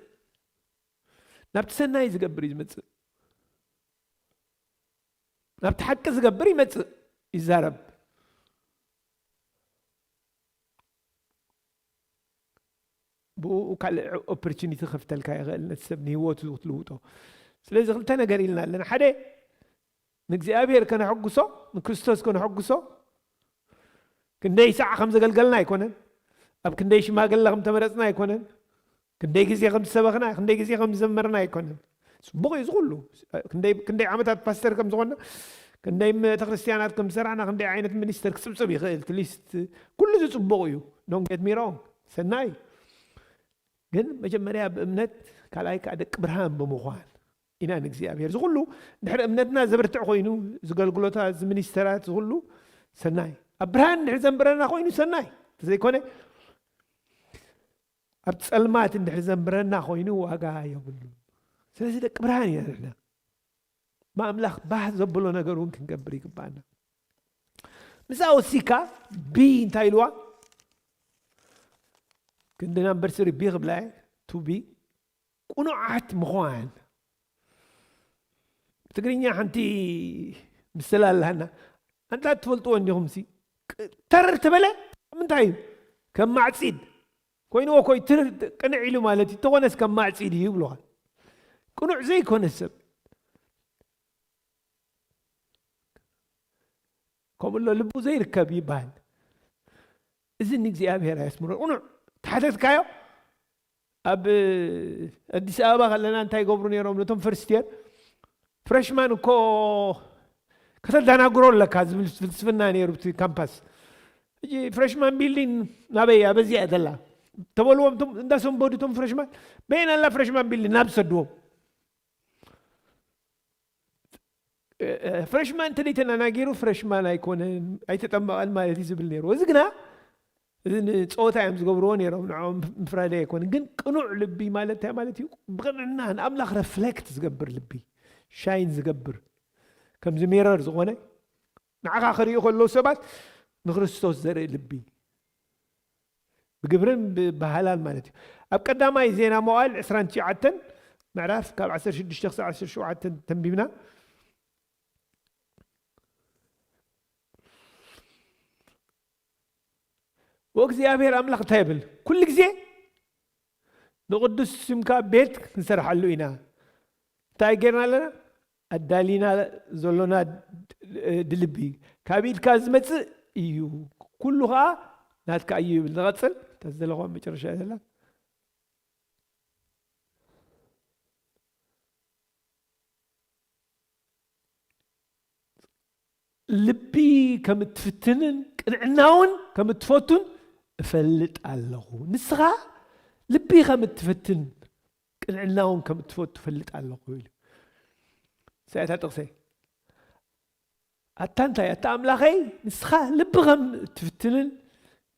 ናብቲ ሰናይ ዝገብር እዩ ዝመጽእ። ናብቲ ሓቂ ዝገብር ይመጽእ፣ ይዛረብ። ብኡ ካልእ ኦፖርቹኒቲ ከፍተልካ ይኽእል፣ ነቲ ሰብ ንህይወቱ ክትልውጦ። ስለዚ ክልተ ነገር ኢልና ኣለና። ሓደ፣ ንእግዚኣብሔር ከነሐጉሶ፣ ንክርስቶስ ከነሐጉሶ፣ ክንደይ ሰዓት ከም ዘገልገልና ኣይኮነን፣ ኣብ ክንደይ ሽማግለ ከም ተመረጽና ኣይኮነን፣ ክንደይ ግዜ ከም ዝሰበኽና፣ ክንደይ ግዜ ከም ዝዘመርና ኣይኮነን። ጽቡቕ እዩ ዝኹሉ። ክንደይ፣ ክንደይ ዓመታት ፓስተር ከም ዝኾንና፣ ክንደይ ቤተክርስትያናት ከም ዝሰራሕና፣ ክንደይ ዓይነት ሚኒስተር ክጽብጽብ ይኽእል። እቲ ሊስት ኩሉ እዚ ጽቡቕ እዩ። Don't get me wrong። ሰናይ። ግን መጀመርያ ብእምነት፣ ካልኣይ ከኣ ደቂ ብርሃን ብምዃን ኢና ንእግዚኣብሔር። እዚ ኩሉ ድሕሪ እምነትና ዘብርትዕ ኮይኑ፣ እዚ ገልግሎታት፣ እዚ ሚኒስተራት፣ እዚ ኩሉ ሰናይ። ኣብ ብርሃን ድሕሪ ዘንብረና ኮይኑ ሰናይ። እንተዘይኮነ፣ ኣብ ጸልማት እንድሕሪ ዘንብረና ኮይኑ ዋጋ የብሉን። ስለዚ ደቂ ብርሃን ኢና ንሕና። ብኣምላኽ ባህ ዘብሎ ነገር እውን ክንገብር ይግባኣና። ምስኣ ወሲካ ቢ እንታይ ኢልዋ? ክንዲ ናምበር ስሪ ቢ ክብላ እየ፣ ቱ ቢ፣ ቅኑዓት ምዃን። ብትግርኛ ሓንቲ ምስላ ኣላና። ኣንታ ትፈልጥዎ እንዲኹም ሲ፣ ቅ-፣ ተር ተበለ፣ ምንታይ እዩ? ከም ማዕጺድ ኮይንዎ ኮይ ትር ቅንዕ ኢሉ ማለት እዩ። ተኾነስ ከም ማዕጺድ እዩ ይብልዋ። ቅኑዕ ዘይኮነ ሰብ። ከምኡ ኣሎ ልቡ ዘይርከብ ይበሃል። እዚ ንእግዚኣብሔር ኣየስምሮ። ቅኑዕ ተሓተትካዮ፣ ኣብ ኣዲስ ኣበባ ከለና እንታይ ይገብሩ ነይሮም ነቶም ፈርስት የር? ፍረሽማን እኮ ከተደናግሮ ኣለካ ዝብል ፍልስፍና ነይሩ እቲ ካምፓስ። ሕጂ ፍረሽማን ቢልዲንግ ናበይ እያ? በዚኣ እያ ዘላ ተበልዎም፣ እቶም እንዳሰንበዱ እቶም ፍረሽማን፣ በየን ኣላ ፍረሽማን ቢልዲንግ ናብ ዝሰድዎም? እ፣ እ፣ ፍረሽማን እንተ ዘይተናናጊሩ ፍረሽማን ኣይኮነን፣ ኣይተጠመቐን ማለት እዩ ዝብል ነይሩ። እዚ ግና፣ እዚ ንጸወታ እዮም ዝገብርዎ ነይሮም፣ ንዕኦም ምፍራደይ ኣይኮነን። ግን ቅኑዕ ልቢ ማለት እንታይ ማለት እዩ? ብቕንዕና ንኣምላኽ ረፍሌክት ዝገብር ልቢ፣ ሻይን ዝገብር፣ ከምዚ ሚረር ዝኾነ፣ ንዓኻ ክርእዩ ከለዉ ሰባት ንክርስቶስ ዘርኢ ልቢ፣ ብግብርን ብባህላን ማለት እዩ። ኣብ ቀዳማይ ዜና መዋዕል ዕስራን ትሽዓተን ምዕራፍ ካብ ዓሰርተ ሽዱሽተ ክሳብ ዓሰርተ ሸውዓተ ተንቢብና፣ ወእግዚኣብሔር ኣምላኽ እንታይ ይብል? ኩሉ ግዜ ንቕዱስ ስምካ ቤት ክንሰርሓሉ ኢና። እንታይ ጌርና ኣለና? ኣዳሊና ዘሎና ድ-፣ ድልቢ ካብ ኢድካ ዝመጽእ እዩ፣ ኩሉ ኸኣ ናትካ እዩ ይብል። ዝቐጽል፣ እታ ዘለኹዋ መጨረሻ እያ ዘላ። ልቢ ከም እትፍትንን ቅንዕና እውን ከም እትፈቱን እፈልጥ ኣለኹ። ንስኻ ልቢ ከም እትፍትን ቅንዕና እውን ከም እትፈቱ እፈልጥ ኣለኹ ኢሉ። ሳይታ ጥቕሰይ። ኣታ እንታይ፣ ኣታ ኣምላኸይ፣ ንስኻ ልቢ ከም እትፍትንን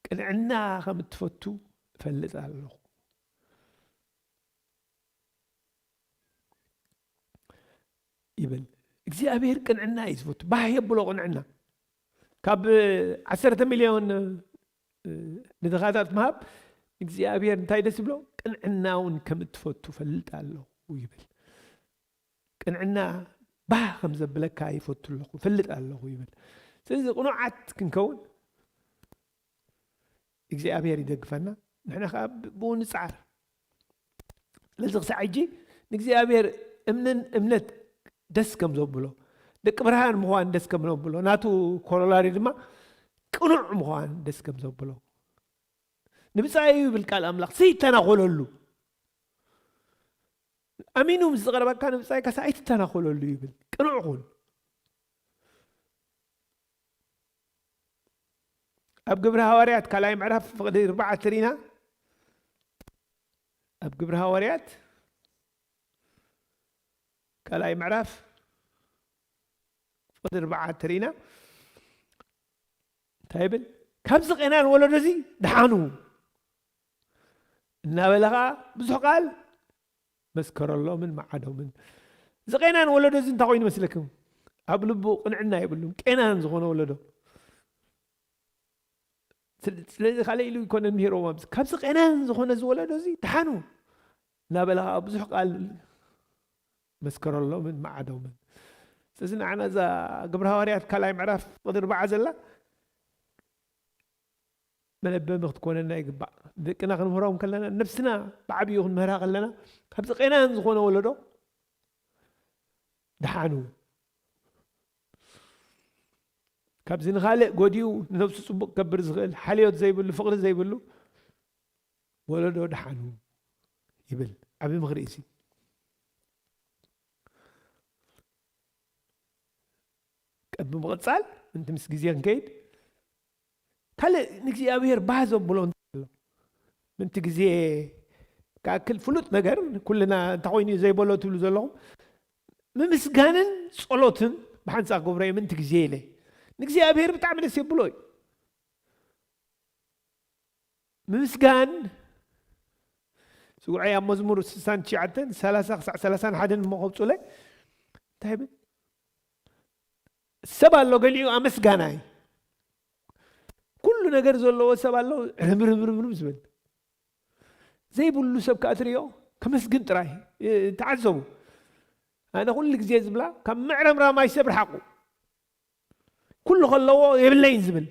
ቅንዕና ከም እትፈቱ እፈልጥ ኣለኹ ይብል። እግዚኣብሔር ቅንዕና እዩ ዝፈቱ። ባህ የብሎ ቅንዕና። ካብ ዓሰርተ ሚልዮን፣ እ፣ ንድኻታት ምሃብ እግዚኣብሔር እንታይ ደስ ይብሎ? ቅንዕና እውን ከም እትፈቱ እፈልጥ ኣለኹ ይብል። ቅንዕና ባህ ከም ዘብለካ ይፈቱ ኣለኹ፣ እፈልጥ ኣለኹ ይብል። ስለዚ ቅኑዓት ክንከውን እግዚኣብሔር ይደግፈና፣ ንሕና ከዓ ብ-፣ ብኡ ንጽዓር። ስለዚ ክሳዕ ሕጂ ንእግዚኣብሔር እምንን እምነት ደስ ከም ዘብሎ፣ ደቂ ብርሃን ምዃን ደስ ከም ዘብሎ፣ ናቱ ኮሮላሪ ድማ ቅኑዕ ምዃን ደስ ከም ዘብሎ፣ ንብጻዩ ይብል ቃል ኣምላኽ፣ ዘይተናኾለሉ። ኣሚኑ ምስ ዝቐርበካ ንብጻይካስ ኣይትተናኾለሉ ይብል። ቅኑዕ ኩን። ኣብ ግብሪ ሃዋርያት ካልኣይ ምዕራፍ ፍቕዲ ኣርባዕተ ርኢና፣ ኣብ ግብሪ ሃዋርያት ካልኣይ ምዕራፍ ፍቕዲ ኣርባዓ ተሪና እንታይ ይብል? ካብዚ ቄናን ወለዶ እዚ ደሓኑ እናበለ ኸዓ ብዙሕ ቃል መስከረሎምን መዓዶምን። እዚ ቄናን ወለዶ እዚ እንታይ ኮይኑ መስለኩም? ኣብ ልቡ ቅንዕና የብሉን። ቄናን ዝኾነ ወለዶ። ስለ- ስለዚ ካልእ ኢሉ ይኮነን ምሂርዎም ኣብዚ። ካብዚ ቄናን ዝኾነ እዚ ወለዶ እዚ ደሓኑ እናበለ ኸዓ ብዙሕ ቃል መስከረሎምን መዓዶምን። ስለዚ ንዓና እዛ ግብረ ሃዋርያት ካልኣይ ምዕራፍ ፍቕዲ ኣርባዓ ዘላ መለበሚ ክትኮነና ይግባእ። ደቅና ክንምህሮም ከለና፣ ነብስና ብዓብዩ ክንምህራ ከለና፣ ካብዚ ቄናን ዝኾነ ወለዶ ደሓኑ። ካብዚ ንኻልእ ጎዲኡ ንነብሱ ጽቡቕ ክገብር ዝኽእል፣ ሓልዮት ዘይብሉ፣ ፍቕሪ ዘይብሉ ወለዶ ደሓኑ ይብል። ዓቢ ምኽሪ እዩ። ቅድሚ ምቕጻል፣ ምንቲ ምስ ግዜ ክንከይድ፣ ካልእ ንእግዚኣብሔር ባህ ዘብሎ እንታይ ኣሎ? ምንቲ ግዜ ክኣክል ፍሉጥ ነገር፣ ኩልና እንታይ ኮይኑ እዩ ዘይበሎ ትብሉ ዘለኹም? ምምስጋንን ጸሎትን ብሓንሳእ ክገብሮ እየ ምንቲ ግዜ ኢለ። ንእግዚኣብሔር ብጣዕሚ ደስ የብሎ እዩ። ምምስጋን፣ ስውዐይ ኣብ መዝሙር ስሳን ትሽዓተን፣ ሰላሳ ክሳዕ ሰላሳን ሓደን እሞ ከብጹለይ። እንታይ ይብል? ሰብ ኣሎ ገሊኡ ኣመስጋናይ። ኩሉ ነገር ዘለዎ ሰብ ኣሎ፣ ርምርምርምርም ዝብል። ዘይብሉ ሰብ ከኣ ትርእዮ፣ ከመስግን ጥራይ። እ፣ ተዓዘቡ። ኣነ ኩሉ ግዜ ዝብላ፣ ካብ ምዕረምራም ኣይሰብ ርሓቑ። ኩሉ ከለዎ የብለይን ዝብል።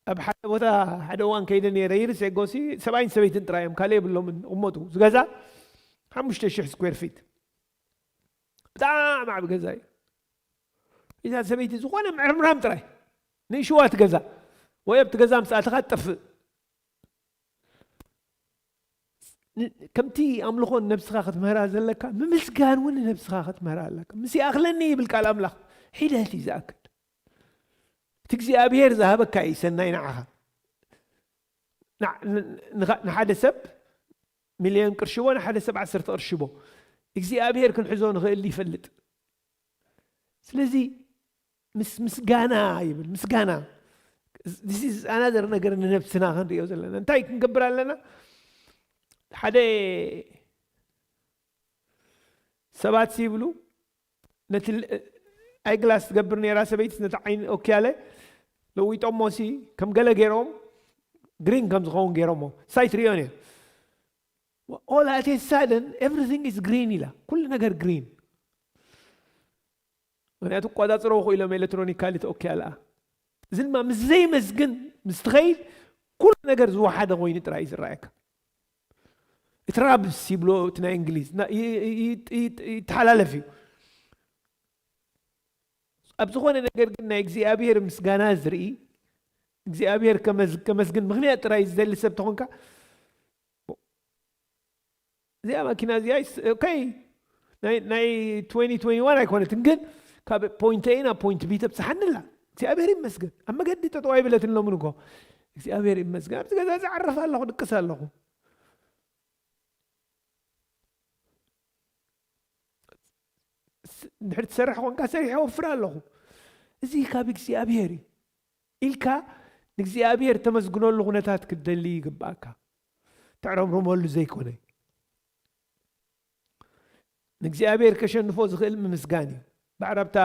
ኣብ ሓደ ቦታ ሓደ እዋን ከይደ ነይረ፣ ይርሴ ጎሲ ሰብኣይን ሰበይትን ጥራይ እዮም፣ ካልእ የብሎምን። እቕመጡ። እዚ ገዛ ሓሙሽተ ሽሕ ስኩዌር ፊት። ብጣዕሚ ዓቢ ገዛ እዩ። እዛ ሰበይቲ ዝኾነ ምዕርምራም ጥራይ። ንእሽዋ እቲ ገዛ። ወይ ኣብቲ ገዛ ምስ ኣተኻ ትጠፍእ። ን-፣ ከምቲ ኣምልኾ ንነብስኻ ክትምህራ ዘለካ፣ ምምስጋን እውን ንነብስኻ ክትምህራ ኣለካ። ምስ ይኣኽለኒ ይብል ቃል ኣምላኽ፣ ሒደት እዩ ዝኣክል። እቲ እግዚኣብሔር ዝሃበካ እዩ ሰናይ ንዓኻ። ንዓ-፣ ን-፣ ንኻ-፣ ንሓደ ሰብ ሚልዮን ቅርሺ ቦ፣ ንሓደ ሰብ ዓሰርተ ቅርሺ ቦ። እግዚኣብሔር ክንሕዞ ንኽእል ይፈልጥ። ስለዚ ምስ-፣ ምስጋና ይብል፣ ምስጋና። This is another ነገር ንነብስና ክንርእዮ ዘለና። እንታይ ክንገብር ኣለና? ሓደ ሰባት ይብሉ፣ ነቲ ል-፣ ኣይ ግላስ ትገብር ነይራ ሰበይቲ፣ ነቲ ዓይኒ ኦክያለ ለዊጦሞ ሲ ከም ገለ ገይሮም ግሪን ከም ዝኸውን ገይሮሞ። ሳይ ትርእዮ ነይሩ። All at a sudden, everything is green ኢላ። ኩሉ ነገር ግሪን። ምክንያቱ ቆጻጽሮ ክኢሎም ኤሌክትሮኒካሊ ተኦኪያ ኣለኣ። እዚ ድማ ምስ ዘይመስግን ምስ ትኸይድ ኩሉ ነገር ዝወሓደ ኮይኑ ጥራይ እዩ ዝረኣየካ። እቲ ራብስ ይብሎ እቲ ናይ እንግሊዝ፣ ና-፣ ይ-፣ ይ-፣ ይ-፣ ይ-፣ ይተሓላለፍ እዩ። ኣብ ዝኾነ ነገር ግን ናይ እግዚኣብሔር ምስጋና ዝርኢ፣ እግዚኣብሔር ከመዝ-፣ ከመስግን ምኽንያት ጥራይ ዝደሊ ሰብ ተኾንካ፣ እዚኣ ማኪና እዚኣ ይስ-፣ ኦኬ፣ ናይ፣ ናይ ትወንቲ ትወንቲ ዋን ኣይኮነትን፣ ግን ካብ ፖይንት ኤ ናብ ፖይንት ቢ ተብጽሓኒ ኣላ። እግዚኣብሔር ይመስገን። ኣብ መገዲ ጠጠው ኣይበለትን ሎምን እኮ። እግዚኣብሔር ይመስገን። ኣብዚ ገዛ እዚ ዓርፍ ኣለኹ፣ ድቅስ ኣለኹ። ስ-፣ እንድሕር ትሰርሕ ኮንካ ሰሪሐ ወፍር ኣለኹ። እዚ ካብ እግዚኣብሔር እዩ ኢልካ ንእግዚኣብሔር ተመስግነሉ ኩነታት ክትደሊ ይግባእካ። ተዕረምርመሉ ዘይኮነ። ንእግዚኣብሔር ከሸንፎ ዝኽእል ምምስጋን እዩ። ባዕራብታ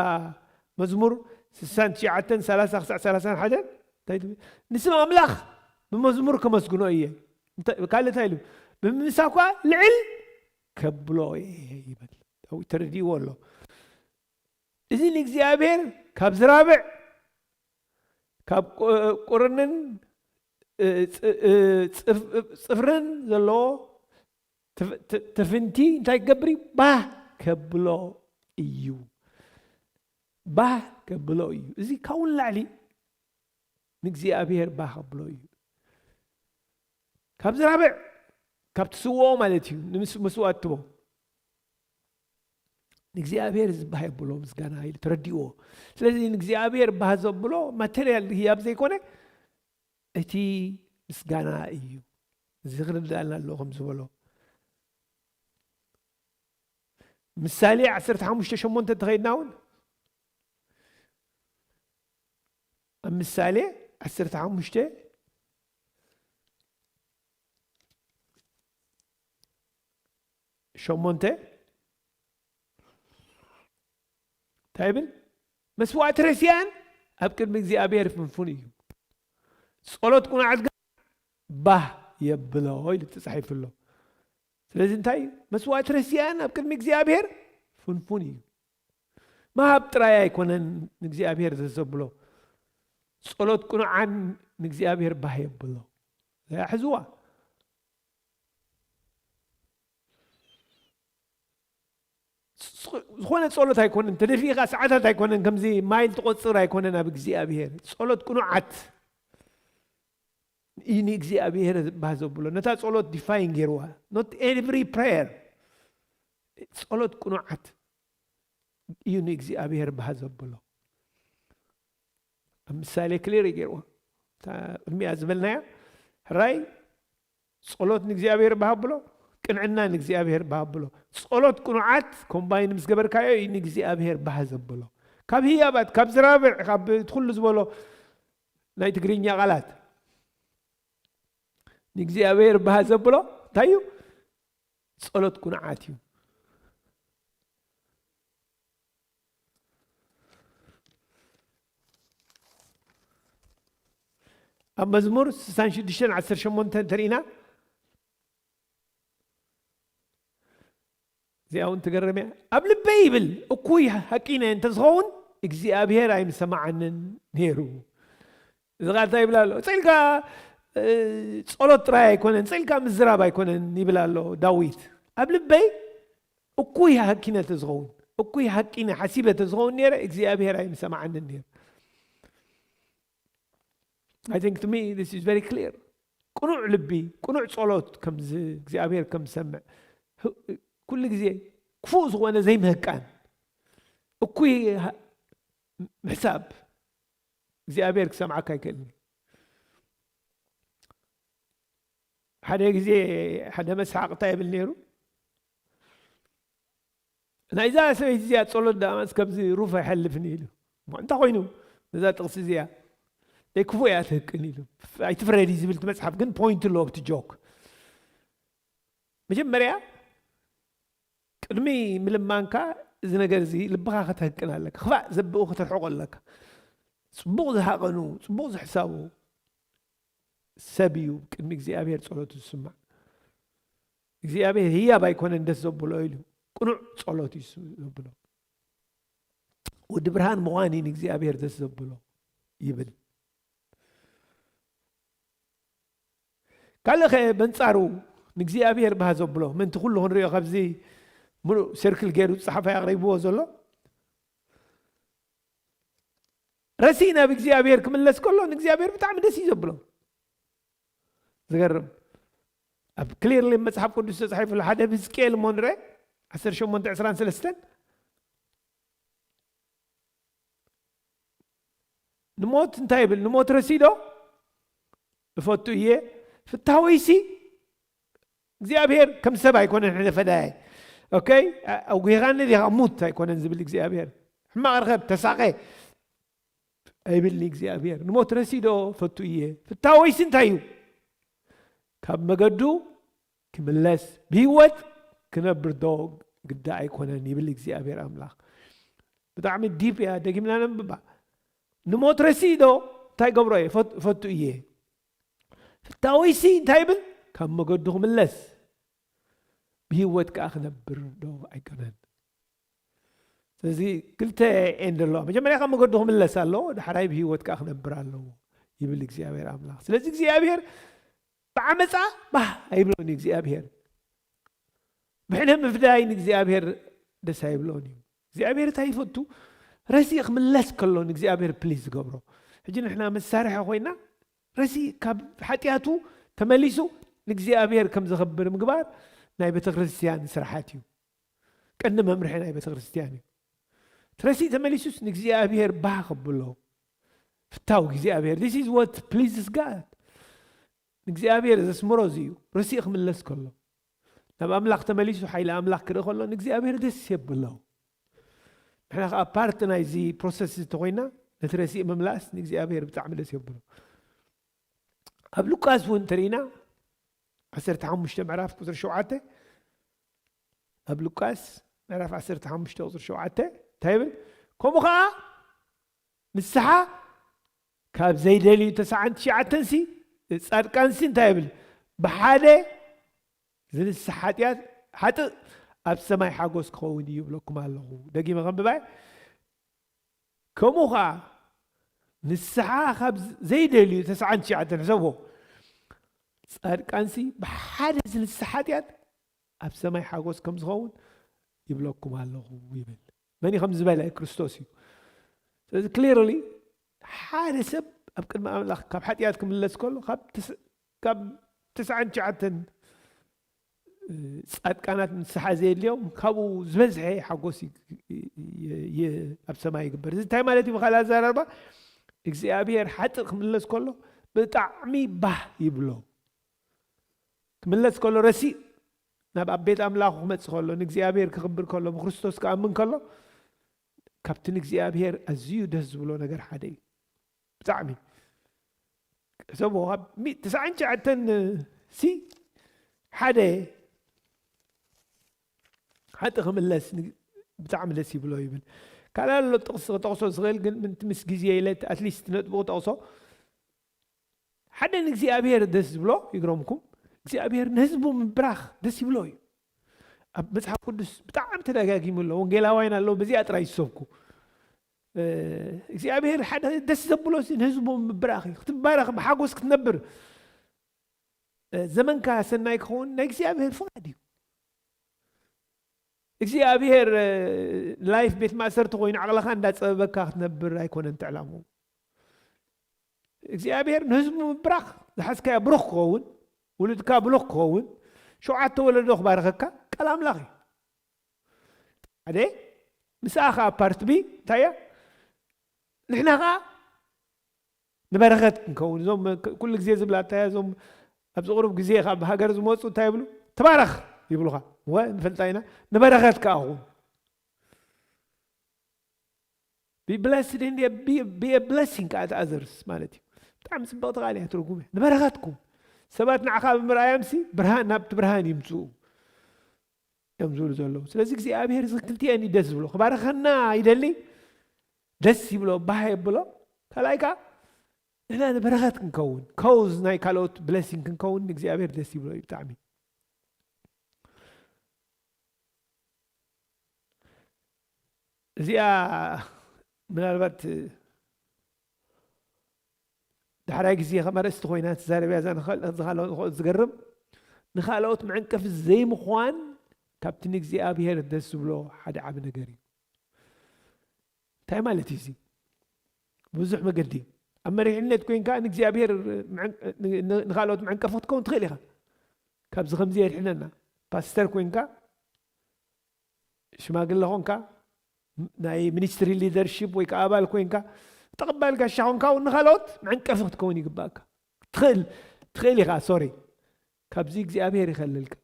መዝሙር ስሳን ትሽዓተን ሰላሳ ክሳዕ ሰላሳን ሓደን እንታይ ትብል? ንስም ኣምላኽ ብመዝሙር ከመስግኖ እየ። እንተ-፣ ካልእ እንታይ ኢሉ? ብምምሳኳ ልዕል ከብሎ እየ ይብል። ዳዊት ተረዲእዎ ኣሎ። እዚ ንእግዚኣብሔር ካብ ዝራብዕ፣ ካብ ቁ-፣ ቁርንን፣ እ፣ ጽ-፣ እ፣ ጽፍ-፣ ጽፍርን ዘለዎ ትፍ-፣ ት-፣ ትፍንቲ እንታይ ክገብር እዩ? ባህ ከብሎ እዩ። ባህ ከብሎ እዩ። እዚ ካብኡ ንላዕሊ ንእግዚኣብሔር ባህ ከብሎ እዩ። ካብ ዝራብዕ፣ ካብ ትስውኦ ማለት እዩ፣ ንምስ-፣ መስዋእቲ ትቦ። ንእግዚኣብሔር እዚ ባህ የብሎ ምስጋና ኢሉ ተረዲእዎ። ስለዚ ንእግዚኣብሔር ባህ ዘብሎ ማቴርያል ህያብ ዘይኮነ፣ እቲ ምስጋና እዩ። እዚ ክርዳእና ኣለዎ ከም ዝበሎ። ምሳሌ ዓሰርተ ሓሙሽተ ሸሞንተ እንተኸይድና እውን፣ ኣብ ምሳሌ ዓሰርተ ሓሙሽተ ሸሞንተ እንታይ ይብል? መስዋዕቲ ረሲኣን ኣብ ቅድሚ እግዚኣብሔር ፍንፉን እዩ፣ ጸሎት ቁኑዓት ግን ባህ የብሎ ኢሉ ተጻሒፉ ኣሎ። ስለዚ እንታይ እዩ? መስዋዕቲ ረሲኣን ኣብ ቅድሚ እግዚኣብሔር ፍንፉን እዩ። ምሃብ ጥራይ ኣይኮነን ንእግዚኣብሔር ደስ ዘብሎ፣ ጸሎት ቁኑዓን ንእግዚኣብሔር ባህ የብሎ። ሕዝዋ። ዝኾነ ጸሎት ኣይኮነን፣ ተደፊእካ ሰዓታት ኣይኮነን፣ ከምዚ ማይል ትቆጽር ኣይኮነን። ኣብ እግዚኣብሔር ጸሎት ቅኑዓት እዩ ንእግዚኣብሔር ባህ ዘብሎ። ነታ ጸሎት ዲፋይን ገይርዋ። Not every prayer። ጸሎት ቅኑዓት እዩ ንእግዚኣብሔር ባህ ዘብሎ። ኣብ ምሳሌ ክሊር ገይርዋ። እታ ቅድሚያ ዝበልናያ ሕራይ ጸሎት ንእግዚኣብሔር ባህ ኣብሎ፣ ቅንዕና ንእግዚኣብሔር ባህ ኣብሎ። ጸሎት ቅኑዓት ኮምባይን ምስ ገበርካዮ እዩ ንእግዚኣብሔር ባህ ዘብሎ። ካብ ህያባት፣ ካብ ዝራብዕ፣ ካብ እቲ ኩሉ ዝበሎ ናይ ትግርኛ ቃላት ንእግዚኣብሔር ባህ ዘብሎ እንታይ እዩ? ጸሎት ቅኑዓት እዩ። ኣብ መዝሙር ስሳን ሽዱሽተን ዓሰርተ ሸሞንተ እንተሪእና፣ እዚኣ እውን ትገርም እያ። ኣብ ልበይ ይብል፣ እኩይ ሃቂነ እንተዝኸውን እግዚኣብሔር ኣይምሰማዓንን ነይሩ። እዚ ቃል እንታይ ይብል ኣሎ? ጽልካ እ፣ ጸሎት ጥራይ ኣይኮነን፣ ጽልካ ምዝራብ ኣይኮነን ይብል ኣሎ ዳዊት። ኣብ ልበይ እኩይ ሃቂነ ተዝኸውን፣ እኩይ ሃቂነ ሓሲበ ተዝኸውን ነይረ፣ እግዚኣብሔር ኣይምሰማዓንን ነይሩ። I think to me this is very clear። ቅኑዕ ልቢ፣ ቅኑዕ ጸሎት ከምዚ እግዚኣብሔር ከም ዝሰምዕ፣ ህ-፣ ኩሉ ግዜ ክፉእ ዝኾነ ዘይምህቃን፣ እኩይ ሃ-፣ ምሕሳብ እግዚኣብሔር ክሰምዓካ ኣይክእልን። ሓደ ግዜ ሓደ መስሓቕ እንታይ ይብል ነይሩ? ናይዛ ሰበይቲ እዚኣ ጸሎት ደኣ መስ ከምዚ ሩፍ ኣይሐልፍን ኢሉ። እሞ እንታይ ኮይኑ ነዛ ጥቕሲ እዚኣ? ደይ ክፉእ እያ ትህቅን ኢሉ። ኣይትፍረዲ ዝብል እቲ መጽሓፍ ግን ፖይንት ኣለዎ ኣብቲ ጆክ። መጀመርያ ቅድሚ ምልማንካ እዚ ነገር እዚ ልብኻ ከተህቅን ኣለካ። ክፋእ ዘብኡ ከተርሕቆ ኣለካ። ጽቡቕ ዝሃቐኑ፣ ጽቡቕ ዝሕሳቡ ሰብ እዩ ቅድሚ እግዚኣብሔር ጸሎቱ ዝስማዕ። እግዚኣብሔር ህያብ ኣይኮነን ደስ ዘብሎ ኢሉ፣ ቅኑዕ ጸሎት እዩ ዘብሎ። ወዲ ብርሃን ምዃን እዩ ንእግዚኣብሔር ደስ ዘብሎ ይብል። ካልእ ኸ በንጻሩ ንእግዚኣብሔር ባህ ዘብሎ፣ ምእንቲ ኩሉ ክንሪኦ ካብዚ ምሉእ ሰርክል ገይሩ ዝጸሓፋይ ኣቕሪብዎ ዘሎ፣ ረሲ ናብ እግዚኣብሔር ክምለስ ከሎ ንእግዚኣብሔር ብጣዕሚ ደስ እዩ ዘብሎ። ዝገርም። ኣብ ክሊርሊ መጽሓፍ ቅዱስ ተጻሒፉ ኣሎ። ሓደ ኣብ ህዝቅኤል እሞ ንርአ፣ ዓሰርተ ሸሞንተ ዕስራን ሰለስተን። ንሞት እንታይ ይብል? ንሞት ረሲዶ? እፈቱ እየ። ፍታወይሲ እግዚኣብሔር ከም ሰብ ኣይኮነን፣ ሕነ ፈዳያይ። ኦኬ? ኣጉሂኻኒ ዲኻ? ሙት ኣይኮነን ዝብል እግዚኣብሔር። ሕማቕ ርኸብ፣ ተሳቐ ኣይብልኒ እግዚኣብሔር። ንሞት ረሲዶ? ፈቱ እየ። ፍታወይሲ እንታይ እዩ? ካብ መገዱ ክምለስ፣ ብህይወት ክነብር ዶ ግዳ ኣይኮነን ይብል እግዚኣብሔር ኣምላኽ። ብጣዕሚ ዲፕ እያ፣ ደጊምና ነንብባ። ንሞት ረሲዶ? እንታይ ገብሮ እየ? ፈት-፣ ፈቱ እየ። ፍታወይሲ እንታይ ይብል? ካብ መገዱ ክምለስ፣ ብህይወት ከኣ ክነብር ዶ ኣይኮነን? ስለዚ ክልተ ኤንድ ኣለዋ። መጀመርያ ካብ መገዱ ክምለስ ኣለዎ፣ ዳሕራይ ብህይወት ከኣ ክነብር ኣለዎ ይብል እግዚኣብሔር ኣምላኽ። ስለዚ እግዚኣብሔር ብዓመፃ ባህ ኣይብሎን እዩ እግዚኣብሔር። ብሕነ ምፍዳይ ንእግዚኣብሔር ደስ ኣይብሎን እዩ። እግዚኣብሔር እንታይ ይፈቱ? ረሲእ ክምለስ ከሎ ንእግዚኣብሔር ፕሊዝ ዝገብሮ። ሕጂ ንሕና መሳርሒ ኮይና ረሲእ ካብ ሓጢኣቱ ተመሊሱ ንእግዚኣብሔር ከም ዘኸብር ምግባር ናይ ቤተ ክርስቲያን ስራሓት እዩ። ቀንዲ መምርሒ ናይ ቤተ ክርስቲያን እዩ። እቲ ረሲእ ተመሊሱስ ንእግዚኣብሔር ባህ ከብሎ። ፍታው እግዚኣብሔር። This is what pleases God። እግዚኣብሔር ዘስምሮ እዚ እዩ። ረሲእ ክምለስ ከሎ፣ ናብ ኣምላኽ ተመሊሱ ሓይሊ ኣምላኽ ክርኢ ከሎ ንእግዚኣብሔር ደስ የብሎ። ንሕና ከዓ ፓርት ናይዚ ፕሮሰስ እንተኮይና፣ ነቲ ረሲእ ምምላስ ንእግዚኣብሔር ብጣዕሚ ደስ የብሎ። ኣብ ሉቃስ እውን እንተርኢና፣ ዓሰርተ ሓሙሽተ ምዕራፍ ቁፅሪ ሸውዓተ፣ ኣብ ሉቃስ ምዕራፍ ዓሰርተ ሓሙሽተ ቁፅሪ ሸውዓተ እንታይ ይብል? ከምኡ ከዓ ንስሓ ካብ ዘይደልዩ ተስዓን ትሽዓተን ሲ፣ ጻድቃን ሲ እንታይ ይብል? ብሓደ ዝንስሕ ሓጢኣት፣ ሓጥእ ኣብ ሰማይ ሓጎስ ክኸውን እዩ ይብለኩም ኣለኹ። ደጊመ ከንብባይ። ከምኡ ኸዓ ንስሓ ካብ ዘይደልዩ ተስዓን ትሽዓተን፣ ሕሰብዎ፣ ጻድቃን ሲ ብሓደ ዝንስሕ ሓጢኣት ኣብ ሰማይ ሓጎስ ከም ዝኸውን ይብለኩም ኣለኹ ይብል። መን እዩ ከም ዝበለ? ክርስቶስ እዩ። ስለዚ ክሊርሊ ሓደ ሰብ ኣብ ቅድሚ ኣምላኽ ካብ ሓጢኣት ክምለስ ከሎ፣ ካብ ትስ-፣ ካብ ትስዓን ትሽዓተን ጻድቃናት ንስሓ ዘየድልዮም ካብኡ ዝበዝሐ ሓጎስ ይ-፣ ይ-፣ ይ-፣ ኣብ ሰማይ ይግበር። እዚ እንታይ ማለት እዩ? ብኻልእ ኣዘራርባ እግዚኣብሔር ሓጥእ ክምለስ ከሎ ብጣዕሚ ባህ ይብሎ። ክምለስ ከሎ ረሲእ ናብ ኣብ ቤት ኣምላኹ ክመጽእ ከሎ፣ ንእግዚኣብሔር ክኽብር ከሎ፣ ብክርስቶስ ክኣምን ከሎ፣ ካብቲ ንእግዚኣብሔር ኣዝዩ ደስ ዝብሎ ነገር ሓደ እዩ። ብጣዕሚ። ሕሰብዎ፣ ካብ ሚ-፣ ትስዓን ትሽዓተን ሲ ሓደ ሓጥእ ክምለስ ን-፣ ብጣዕሚ ደስ ይብሎ ይብል። ካልእ ኣሎ ጥቕሲ ክጠቕሶ ዝኽእል፣ ግን ምንቲ ምስ ግዜ ኢለ ኣትሊስት ነጥቡ ክጠቕሶ። ሓደ ንእግዚኣብሔር ደስ ዝብሎ ይግረምኩም፣ እግዚኣብሔር ንህዝቡ ምብራኽ ደስ ይብሎ እዩ። ኣብ መጽሓፍ ቅዱስ ብጣዕሚ ተደጋጊሙ ኣሎ። ወንጌላውያን ኣለዉ በዚኣ ጥራይ ዝሰብኩ። እ፣ እግዚኣብሔር ሓደ ደስ ዘብሎ ሲ ንህዝቡ ምብራኽ እዩ። ክትባረኽ፣ ብሓጎስ ክትነብር፣ እ፣ ዘመንካ ሰናይ ክኸውን ናይ እግዚኣብሔር ፍቓድ እዩ። እግዚኣብሔር፣ እ፣ ላይፍ ቤት ማእሰርቲ ኮይኑ ዓቕልኻ እንዳጸበበካ ክትነብር ኣይኮነን እቲ ዕላምኡ። እግዚኣብሔር ንህዝቡ ምብራኽ፣ ዝሓዝካዮ ብሩኽ ክኸውን፣ ውሉድካ ብሩኽ ክኸውን፣ ሸውዓተ ወለዶ ክባርኸካ ቃል ኣምላኽ እዩ። ሓደ፣ ምስኣ ኸዓ ፓርት ቢ እንታይ እያ? ንሕና ኸዓ ንበረኸት ክንከውን። እዞም ክ-፣ ኩሉ ግዜ ዝብላ እንታይ እያ? እዞም ኣብዚ ቁሩብ ግዜ ካብ ሃገር ዝመፁ እንታይ ይብሉ? ተባረኽ ይብሉኻ። ወ-፣ ንፈልጣ ኢና። ንበረኸት ከኣ ኹን። Be blessed and be, be a blessing to others ማለት እዩ። ብጣዕሚ ጽብቕቲ ቃል እያ ትርጉም እያ። ንበረኸትኩም። ሰባት ንዓኻ ብምርኣዮም ሲ ብርሃን፣ ናብቲ ብርሃን ይምጽኡ እዮም ዝብሉ ዘለዉ። ስለዚ እግዚኣብሔር እዚ ክልቲኤን እዩ ደስ ዝብሎ። ክባርኸና ይደሊ፣ ደስ ይብሎ፣ ባህ የብሎ። ካልኣይ ከኣ ንሕና ንበረኸት ክንከውን፣ ኮዝ ናይ ካልኦት ብለሲንግ ክንከውን ንእግዚኣብሔር ደስ ይብሎ እዩ ብጣዕሚ። እዚኣ ምናልባት ዳሕራይ ግዜ ከም ኣርእስቲ ኮይና ትዛረብ እያ። እዛ ንኻል-፣ ዝኻል-፣ ዝገርም፣ ንኻልኦት መዕንቀፊ ዘይምዃን ካብቲ ንእግዚኣብሔር ደስ ዝብሎ ሓደ ዓቢ ነገር እዩ። እንታይ ማለት እዩ እዚ? ብዙሕ መገዲ ኣብ መሪሕነት ኮይንካ ንእግዚኣብሔር መዕን-፣ ን-፣ ን-፣ ንኻልኦት መዕንቀፊ ክትከውን ትኽእል ኢኻ። ካብዚ ከምዚ የድሕነና። ፓስተር ኮይንካ፣ ሽማግለ ኾንካ፣ ናይ ሚኒስትሪ ሊደርሺፕ ወይ ከዓ ኣባል ኮይንካ፣ ተቐባል ጋሻ ኾንካ እውን ንኻልኦት መዕንቀፊ ክትከውን ይግባእካ። ትኽእል፣ ትኽእል ኢኻ፣ ሶሪ። ካብዚ እግዚኣብሔር ይኸልልካ።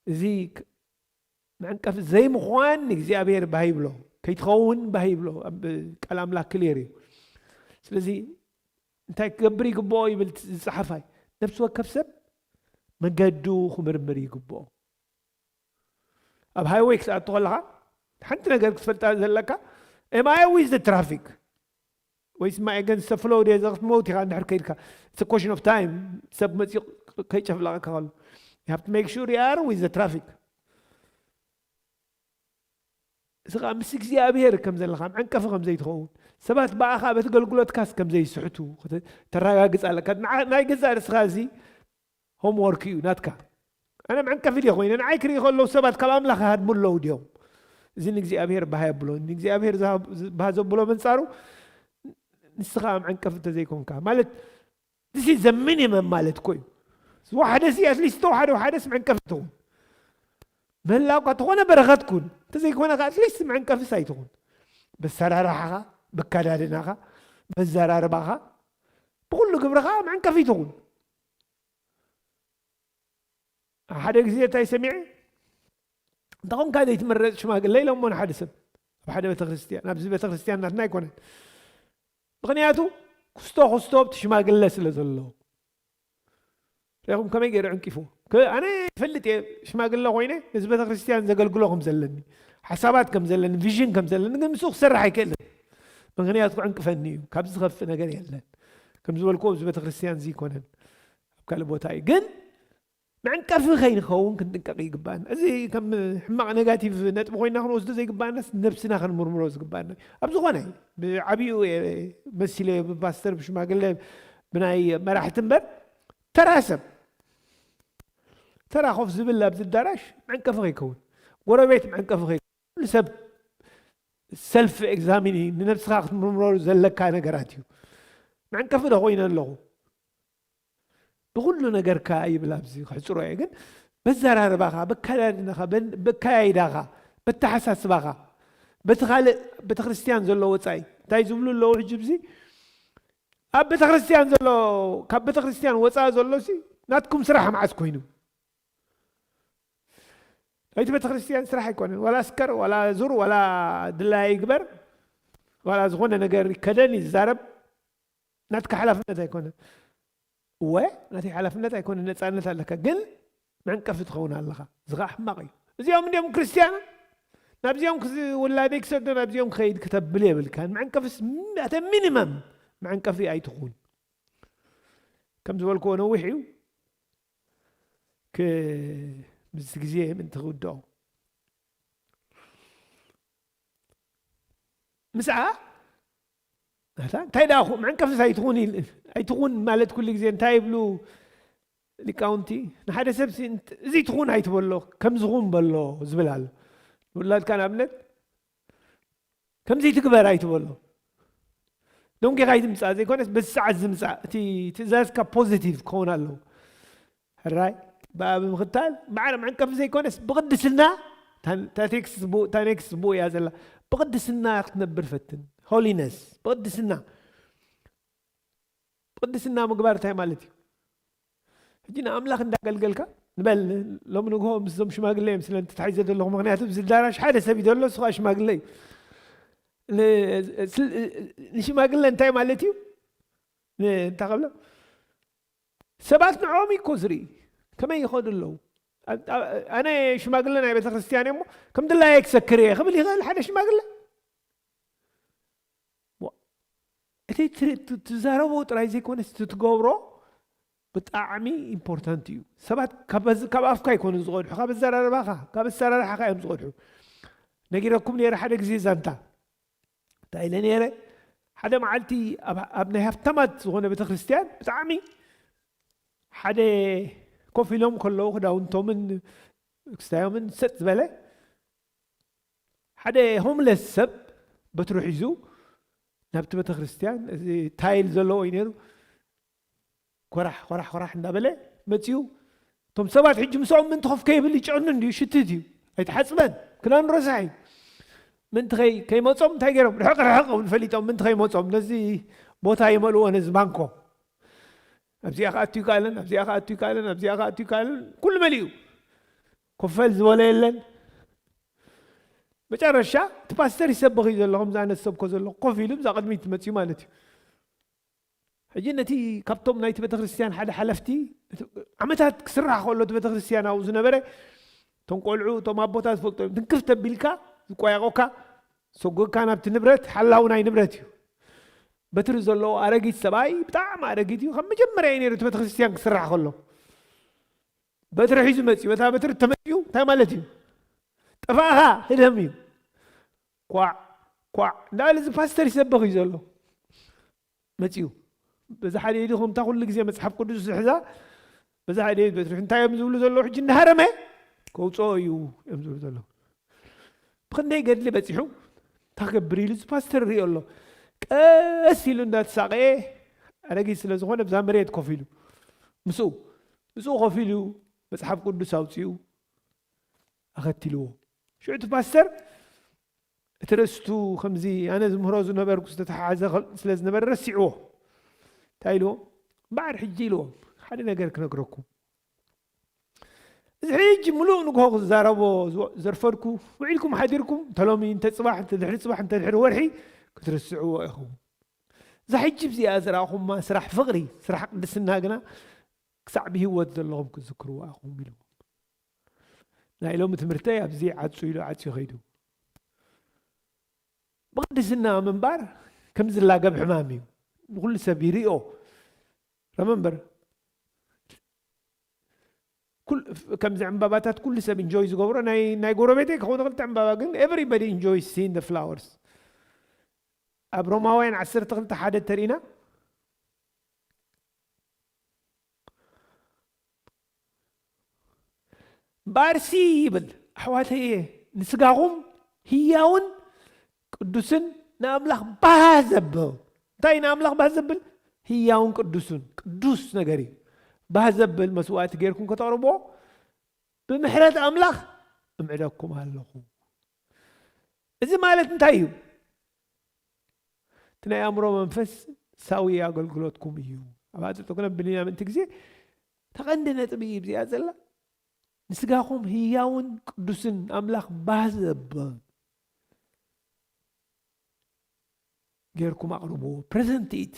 እዚ ክ-፣ መዕንቀፊ ዘይምዃን ንእግዚኣብሔር ባህ ይብሎ፣ ከይትኸውን ባህ ይብሎ። ኣብ ቃል ኣምላኽ ክሊር እዩ። ስለዚ እንታይ ክገብር ይግብኦ ይብል እቲ ዝጸሓፋይ? ነፍሲ ወከፍ ሰብ መገዱ ክምርምር ይግብኦ። ኣብ ሃይወይ ክትኣቱ ከለኻ ሓንቲ ነገር ክትፈልጣ ዘለካ፣ am I with the traffic? ወይስ my against the flow ድየ? ዘኽትመውት ኢኻ እንድሕር ከይድካ። It's a question of time። ሰብ መጺኡ ከይጨፍለቐካ ከሎ። You have to make sure you are with the traffic። እዚ ኸዓ ምስ እግዚኣብሔር ከም ዘለኻ፣ መዕንቀፊ ከም ዘይትኸውን፣ ሰባት ብኣኻ በቲ ኣገልግሎትካስ ከም ዘይስሕቱ ክተ-፣ ተረጋግጽ ኣለካ። ንዓ-፣ ናይ ገዛእ ርእስኻ እዚ ሆምወርክ እዩ ናትካ። ኣነ መዕንቀፊ ድየ ኮይነ? ንዓይ ክርኢ ከለዉ ሰባት ካብ ኣምላኽ ይሃድሙ ኣለዉ ድዮም? እዚ ንእግዚኣብሔር ባህ የብሎ። ንእግዚኣብሔር ዝሃብ-፣ ዝ-፣ ባህ ዘብሎ መንጻሩ ንስኻ መዕንቀፊ እንተዘይኮንካ። ማለት፣ this is the minimum ማለት እኮ እዩ። ዝወሓደ ሲ፣ ኣትሊስት ዝተወሓደ ወሓደስ መዕንቀፊ ትኹን። ምህላውካ ተኾነ በረኸት ኩን። እንተዘይኮነ ከኣ ኣትሊስት መዕንቀፊስ ኣይትኹን። በሰራርሓኻ፣ በካዳድናኻ፣ በዘራርባኻ፣ ብኹሉ ግብርኻ መዕንቀፊ ትኹን። ሓደ ግዜ እንታይ ሰሚዐ? እንተኾንካ ዘይትምረጽ ሽማግለ ኢሎሞ ንሓደ ሰብ ኣብ ሓደ ቤተክርስትያን፣ ኣብዚ ቤተክርስትያን ናትና ኣይኮነን። ምኽንያቱ ክስቶ ክስቶ ኣብቲ ሽማግለ ስለ ዘሎ። ሪኹም ከመይ ገይሩ ዕንቂፉ? ኣነ ይፈልጥ እየ ሽማግለ ኮይነ ነዚ ቤተክርስትያን ዘገልግሎ ከም ዘለኒ፣ ሓሳባት ከም ዘለኒ፣ ቪዥን ከም ዘለኒ፣ ግን ምስኡ ክሰርሕ ኣይክእልን። ምኽንያቱ ክዕንቅፈኒ እዩ። ካብዚ ዝኸፍእ ነገር የለን። ከም ዝበልኩ ኣብዚ ቤተክርስትያን እዚ ይኮነን፣ ኣብ ካልእ ቦታ እዩ። ግን መዕንቀፊ ከይንኸውን ክንጥንቀቕ ይግባና። እዚ ከም ሕማቕ ኔጋቲቭ ነጥቢ ኮይና ክንወስዶ ዘይግባና፣ ነብስና ክንምርምሮ ዝግባና። ኣብ ዝኾነ ብዓብኡ መሲለ ብፓስተር ብሽማግለ ብናይ መራሕቲ እምበር ተራ ሰብ ተራ ኮፍ ዝብል ኣብዚ ኣዳራሽ መዕንቀፊ ከይከውን፣ ጎረቤት መዕንቀፊ ከይከውን፣ ሰብ ሰልፍ ኤግዛሚኒ ንነብስኻ ክትምርምሮ ዘለካ ነገራት እዩ። መዕንቀፊ ዶ ኮይነ ኣለኹ? ብኹሉ ነገርካ ይብል ኣብዚ ክሕፅሮ እየ፣ ግን በዘራርባኻ፣ በካዳድናኻ፣ በካያይዳኻ፣ በተሓሳስባኻ፣ በቲ ካልእ ቤተክርስትያን ዘሎ ወፃኢ እንታይ ዝብሉ ኣለዉ? ሕጂ ብዚ ኣብ ቤተክርስትያን ዘሎ፣ ካብ ቤተክርስትያን ወፃኢ ዘሎ ሲ ናትኩም ስራሕ መዓስ ኮይኑ? ናይቲ ቤተክርስትያን ስራሕ ኣይኮነን። ዋላ ስከር፣ ዋላ ዙር፣ ዋላ ድላይ ይግበር፣ ዋላ ዝኾነ ነገር ይከደን ይዛረብ፣ ናትካ ሓላፍነት ኣይኮነን። እወ፣ ናተይ ሓላፍነት ኣይኮነን፣ ነፃነት ኣለካ፣ ግን መዕንቀፊ ትኸውን ኣለኻ። እዚ ኸዓ ሕማቕ እዩ። እዚኦም እንዲኦም ክርስትያን፣ ናብዚኦም ክስ-፣ ውላደይ ክሰዶ ናብዚኦም ክኸይድ ክተብል የብልካን። መዕንቀፊስ ም-፣ ኣተ ሚኒመም መዕንቀፊ ኣይትኹን። ከም ዝበልክዎ ነዊሕ እዩ። ክ-፣ ምስ ግዜ ምእንቲ ክውድኦ። ምስኣ፣ ኣታ፣ እንታይ ደኣ፣ መዕንቀፍስ ኣይትኹን ኢል-፣ ኣይትኹን ማለት ኩሉ ግዜ እንታይ ይብሉ ሊቃውንቲ? ንሓደ ሰብ ሲ-፣ እንት-፣ እዚ ትኹን ኣይትበሎ፣ ከምዚ ኹን በሎ ዝብል ኣሎ። ንውላድካ ንኣብነት፣ ከምዚ ትግበር ኣይትበሎ። ደንጒኻ ኣይትምጻእ ዘይኮነስ፣ በዚ ሰዓት ዝምጻእ፣ እቲ ትእዛዝካ ፖዚቲቭ ክኸውን ኣለዎ። ሕራይ፣ ብኣ ብምኽታል፣ ማዕረ መዕንቀፊ ዘይኮነስ፣ ብቕድስና፣ እታ፣ እታ ቴክስት ቡ-፣ እታ ኔክስት ቡ እያ ዘላ። ብቕድስና ክትነብር ፈትን። ሆሊነስ፣ ብቕድስና። ብቕድስና ምግባር እንታይ ማለት እዩ? ሕጂ ንኣምላኽ እንዳገልገልካ፣ ንበል፣ ሎሚ ንግሆ ምስዞም ሽማግለ እዮም ስለ እንተታሒዘ ዘለኹ፣ ምኽንያቱ ኣብዚ ኣዳራሽ ሓደ ሰብ እዩ ዘሎ፣ እሱ ኸኣ ሽማግለ እዩ። ን-፣ ስል-፣ ንሽማግለ እንታይ ማለት እዩ? ን-፣ እንታይ ከብሎ? ሰባት ንዕኦም እዩ እኮ ዝርኢ። ከመይ ይኸዱ ኣለዉ? ኣ-፣ ኣ-፣ ኣነ ሽማግለ ናይ ቤተ ክርስቲያን እየ እሞ፣ ከም ድላየ ክሰክር እየ ክብል ይኽእል ሓደ ሽማግለ? ዋ-፣ እቲ ትሪ-፣ ት-፣ ትዛረቦ ጥራይ ዘይኮነስ እቲ ትገብሮ ብጣዕሚ ኢምፖርታንት እዩ። ሰባት ካብ ኣዝ-፣ ካብ ኣፍካ ኣይኮኑን ዝቐድሑ፣ ካብ ኣዘራርባኻ፣ ካብ ኣሰራርሓኻ እዮም ዝቐድሑ። ነጊረኩም ነይረ ሓደ ግዜ ዛንታ። እንታይ ኢለ ነይረ? ሓደ መዓልቲ ኣብ፣ ኣብ ናይ ሃፍታማት ዝኾነ ቤተክርስትያን ብጣዕሚ ሓደ ኮፍ ኢሎም ከለዉ ክዳውንቶምን ክስታዮምን ሰጥ ዝበለ፣ ሓደ ሆምለስ ሰብ በትሩ ሒዙ ናብቲ ቤተክርስትያን፣ እዚ ታይል ዘለዎ እዩ ነይሩ፣ ኮራሕ፣ ኮራሕ፣ ኮራሕ እንዳበለ መጺኡ። እቶም ሰባት ሕጂ ምስኦም ምእንቲ ኮፍ ከይብል ይጭዕኑ እንድዩ፣ ሽትት እዩ። ኣይተሓጽበን፣ ክዳኑ ረሳሕ እዩ። ምእንቲ ከይ-፣ ከይመጾም እንታይ ገይሮም? ርሕቕ፣ ርሕቕ እውን ፈሊጦም ምእንቲ ከይመጾም። ነዚ ቦታ ይመልዎ፣ ነዚ ባንኮ። ኣብዚኣ ክኣቱ ይከኣለን፣ ኣብዚኣ ክኣቱ ይከኣለን፣ ኣብዚኣ ክኣቱ ይከኣለን። ኩሉ መሊኡ። ኮፍ በል ዝበሎ የለን። መጨረሻ፣ እቲ ፓስተር ይሰብኽ እዩ ዘሎ፣ ከምዚ ኣነ ዝሰብኮ ዘለኹ። ኮፍ ኢሉ፣ እዛ ቅድሚት መጺኡ ማለት እዩ። ሕጂ ነቲ ካብቶም ናይቲ ቤተክርስትያን ሓደ ሓለፍቲ፣ እቲ ዓመታት ክስራሕ ከሎ እቲ ቤተክርስትያን ኣብኡ ዝነበረ፣ እቶም ቆልዑ፣ እቶም ኣቦታት ዝፈልጦ እዮም። ትንክፍ ተቢልካ ዝቆያቆካ፣ ሰጎግካ ናብቲ ንብረት፣ ሓላው ናይ ንብረት እዩ። በትሪ ዘለዎ ኣረጊት ሰብኣይ፣ ብጣዕሚ ኣረጊት እዩ። ካብ መጀመርያ እዩ ነይሩ እቲ ቤተክርስትያን ክስራሕ ከሎ። በትሪ ሒዙ መጺኡ። በታ በትሪ ተመጺኡ እንታይ ማለት እዩ? ጠፋእኻ፣ ህደም እዩ። ኳዕ፣ ኳዕ እንዳበለ እዚ ፓስተር ይሰብኽ እዩ ዘሎ። መጺኡ። በዚ ሓደ ኢዱ ከምታ ኩሉ ግዜ መጽሓፍ ቅዱስ ዝሕዛ፣ በዚ ሓደ ኢዱ በትሪ። እንታይ እዮም ዝብሉ ዘለዉ? ሕጂ እንዳሃረመ ከውጽኦ እዩ እዮም ዝብሉ ዘለዉ። ብኽንደይ ገድሊ በጺሑ፣ እንታይ ክገብር ኢሉ እዚ ፓስተር ይሪኦ ኣሎ። ቀስ ኢሉ እንዳተሳቐየ፣ ኣረጊት ስለ ዝኾነ፣ ብዛ መሬት ኮፍ ኢሉ። ምስኡ፣ ምስኡ ኮፍ ኢሉ መጽሓፍ ቅዱስ ኣውጺኡ ኣኸቲልዎ። ሽዑ እቲ ፓስተር እቲ ርእስቱ ከምዚ ኣነ ዝምህሮ ዝነበርኩ ዝተተሓሓዘ ከ-፣ ስለ ዝነበረ ረሲዕዎ። እቲ እንታይ ኢልዎም? እምበኣር ሕጂ ኢልዎም፣ ሓደ ነገር ክነግረኩም። እዚ ሕጂ ምሉእ ንግሆ ክዛረቦ ዝወ-፣ ዘርፈድኩ፣ ውዒልኩም ሓዲርኩም፣ እንተ ሎሚ፣ እንተ ጽባሕ፣ እንተ ድሕሪ ጽባሕ፣ እንተ ድሕሪ ወርሒ ክትርስዕዎ ኢኹም። እዛ ሕጂ እዚኣ ዝረኣኹማ ስራሕ ፍቕሪ፣ ስራሕ ቅድስና ግና ክሳዕ ብህይወት ዘለኹም ክትዝክርዋ ኢኹም ኢልዎም። ናይ ሎሚ ትምህርተይ ኣብዚ ዓጹ ኢሉ ዓጽዩ ኸይዱ። ብቕድስና ምንባር ከም ዝላገብ ሕማም እዩ። ንኹሉ ሰብ ይሪኦ። ረመምበር፣ ኩል-፣ ከምዚ ዕምባባታት ኩሉ ሰብ ኢንጆይ ዝገብሮ፣ ናይ፣ ናይ ጎረቤተይ ክኸውን ክልተ ዕምባባ፣ ግን everybody enjoys seeing the flowers። ኣብ ሮማውያን ዓሰርተ ክልተ ሓደ ተሪእና፣ እምበኣርሲ ይብል፣ ኣሕዋተየ፣ ንስጋኹም ህያውን ቅዱስን ንኣምላኽ ባህ ዘብል። እንታይ ንኣምላኽ ባህ ዘብል? ህያውን ቅዱስን። ቅዱስ ነገር እዩ። ባህ ዘብል መስዋእቲ ጌርኩም ከተቕርብዎ ብምሕረት ኣምላኽ እምዕደኩም ኣለኹ። እዚ ማለት እንታይ እዩ? እቲ ናይ ኣእምሮ መንፈስ ሳዊ ኣገልግሎትኩም እዩ። ኣብ ኣጽብቶ ክነብል ኢና ምእንቲ ግዜ። ተቐንዲ ነጥቢ እዩ እዚኣ ዘላ። ንስጋኹም ህያውን ቅዱስን ኣምላኽ ባህ ዘብል ጌርኩም ኣቕርብዎ። ፕረዘንት ኢት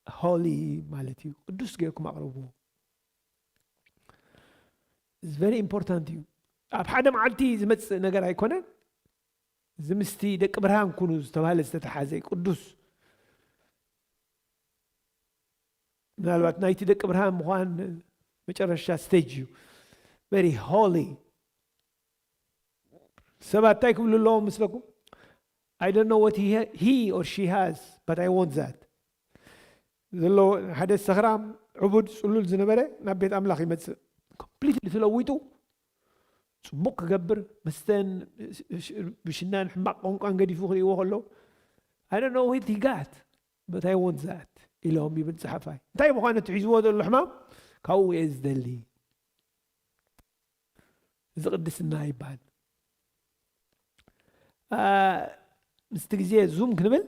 ሆሊ ማለት እዩ። ቅዱስ ጌርኩም ኣቕርብዎ። It's very important እዩ። ኣብ ሓደ መዓልቲ ዝመጽእ ነገር ኣይኮነን። እዚ ምስቲ ደቂ ብርሃን ኩኑ ዝተባህለ ዝተተሓዘ እዩ። ቅዱስ ምናልባት ናይቲ ደቂ ብርሃን ምዃን መጨረሻ ስቴጅ እዩ። Very holy። ሰባት እንታይ ክብሉ ኣለዎም ምስለኩም? I don't know what he, he or she has, but I want that። ዘሎ ሓደ ሰኽራም ዕቡድ ጽሉል ዝነበረ ናብ ቤት ኣምላኽ ይመጽእ። ኮምፕሊትሊ ተለዊጡ ጽቡቕ ክገብር፣ መስተን ብሽናን ሕማቕ ቋንቋን ገዲፉ ክርእይዎ ከሎ፣ I don't know what he got, but I want that ኢሎም ይብል ጸሓፋይ። እንታይ ምዃኑ እቲ ሒዝዎ ዘሎ ሕማም ካብኡ እየ ዝደሊ። እዚ ቅድስና ይበሃል። አ፣ ምስቲ ግዜ ዙም ክንብል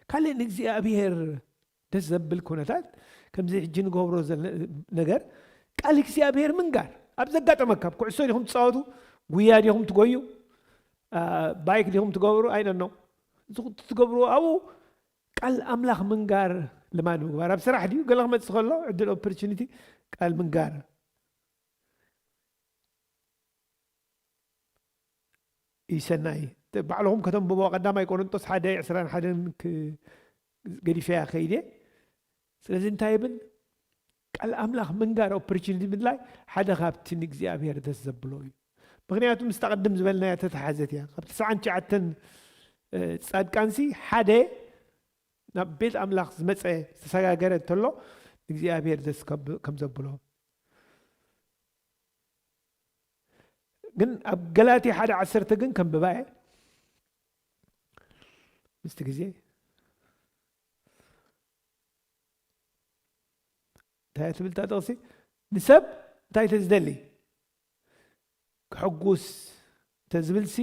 ካልእ ንእግዚኣብሔር ደስ ዘብል ኩነታት፣ ከምዚ ሕጂ ንገብሮ ዘለ-፣ ነገር ቃል እግዚኣብሔር ምንጋር። ኣብ ዘጋጠመካ፣ ኣብ ኩዕሶ ዲኹም ትጻወቱ፣ ጉያ ዲኹም ትጎዩ፣ አ፣ ባይክ ዲኹም ትገብሩ፣ I don't know። እዚ ትገብርዎ ኣብኡ ቃል ኣምላኽ ምንጋር ልማድ ምግባር። ኣብ ስራሕ ድዩ ገለ ክመጽእ ከሎ ዕድል ኦፖርቹኒቲ ቃል ምንጋር። እዩ ሰናይ። ባዕልኹም ከተንብቦ ቀዳማይ ቆሮንጦስ ሓደ ዕስራን ሓደን ክ-፣ ገዲፈያ ከይደ። ስለዚ እንታይ ይብል? ቃል ኣምላኽ ምንጋር ኦፖርቹኒቲ ምድላይ ሓደ ካብቲ ንእግዚኣብሔር ደስ ዘብሎ እዩ። ምኽንያቱ ምስታ ቅድም ዝበልናያ ተተሓዘት እያ። ካብ ትስዓን ትሽዓተን፣ እ፣ ጻድቃንሲ ሓደ ናብ ቤት ኣምላኽ ዝመጸ ዝተሰጋገረ እንተሎ ንእግዚኣብሔር ደስ ከብ-፣ ከም ዘብሎ። ግን ኣብ ገላትያ ሓደ ዓሰርተ ግን ከንብባ እየ። ምስቲ ግዜ እንታይ እያ ትብል እታ ጥቕሲ? ንሰብ እንታይ ተዝደሊ? ክሕጉስ እንተዝብልሲ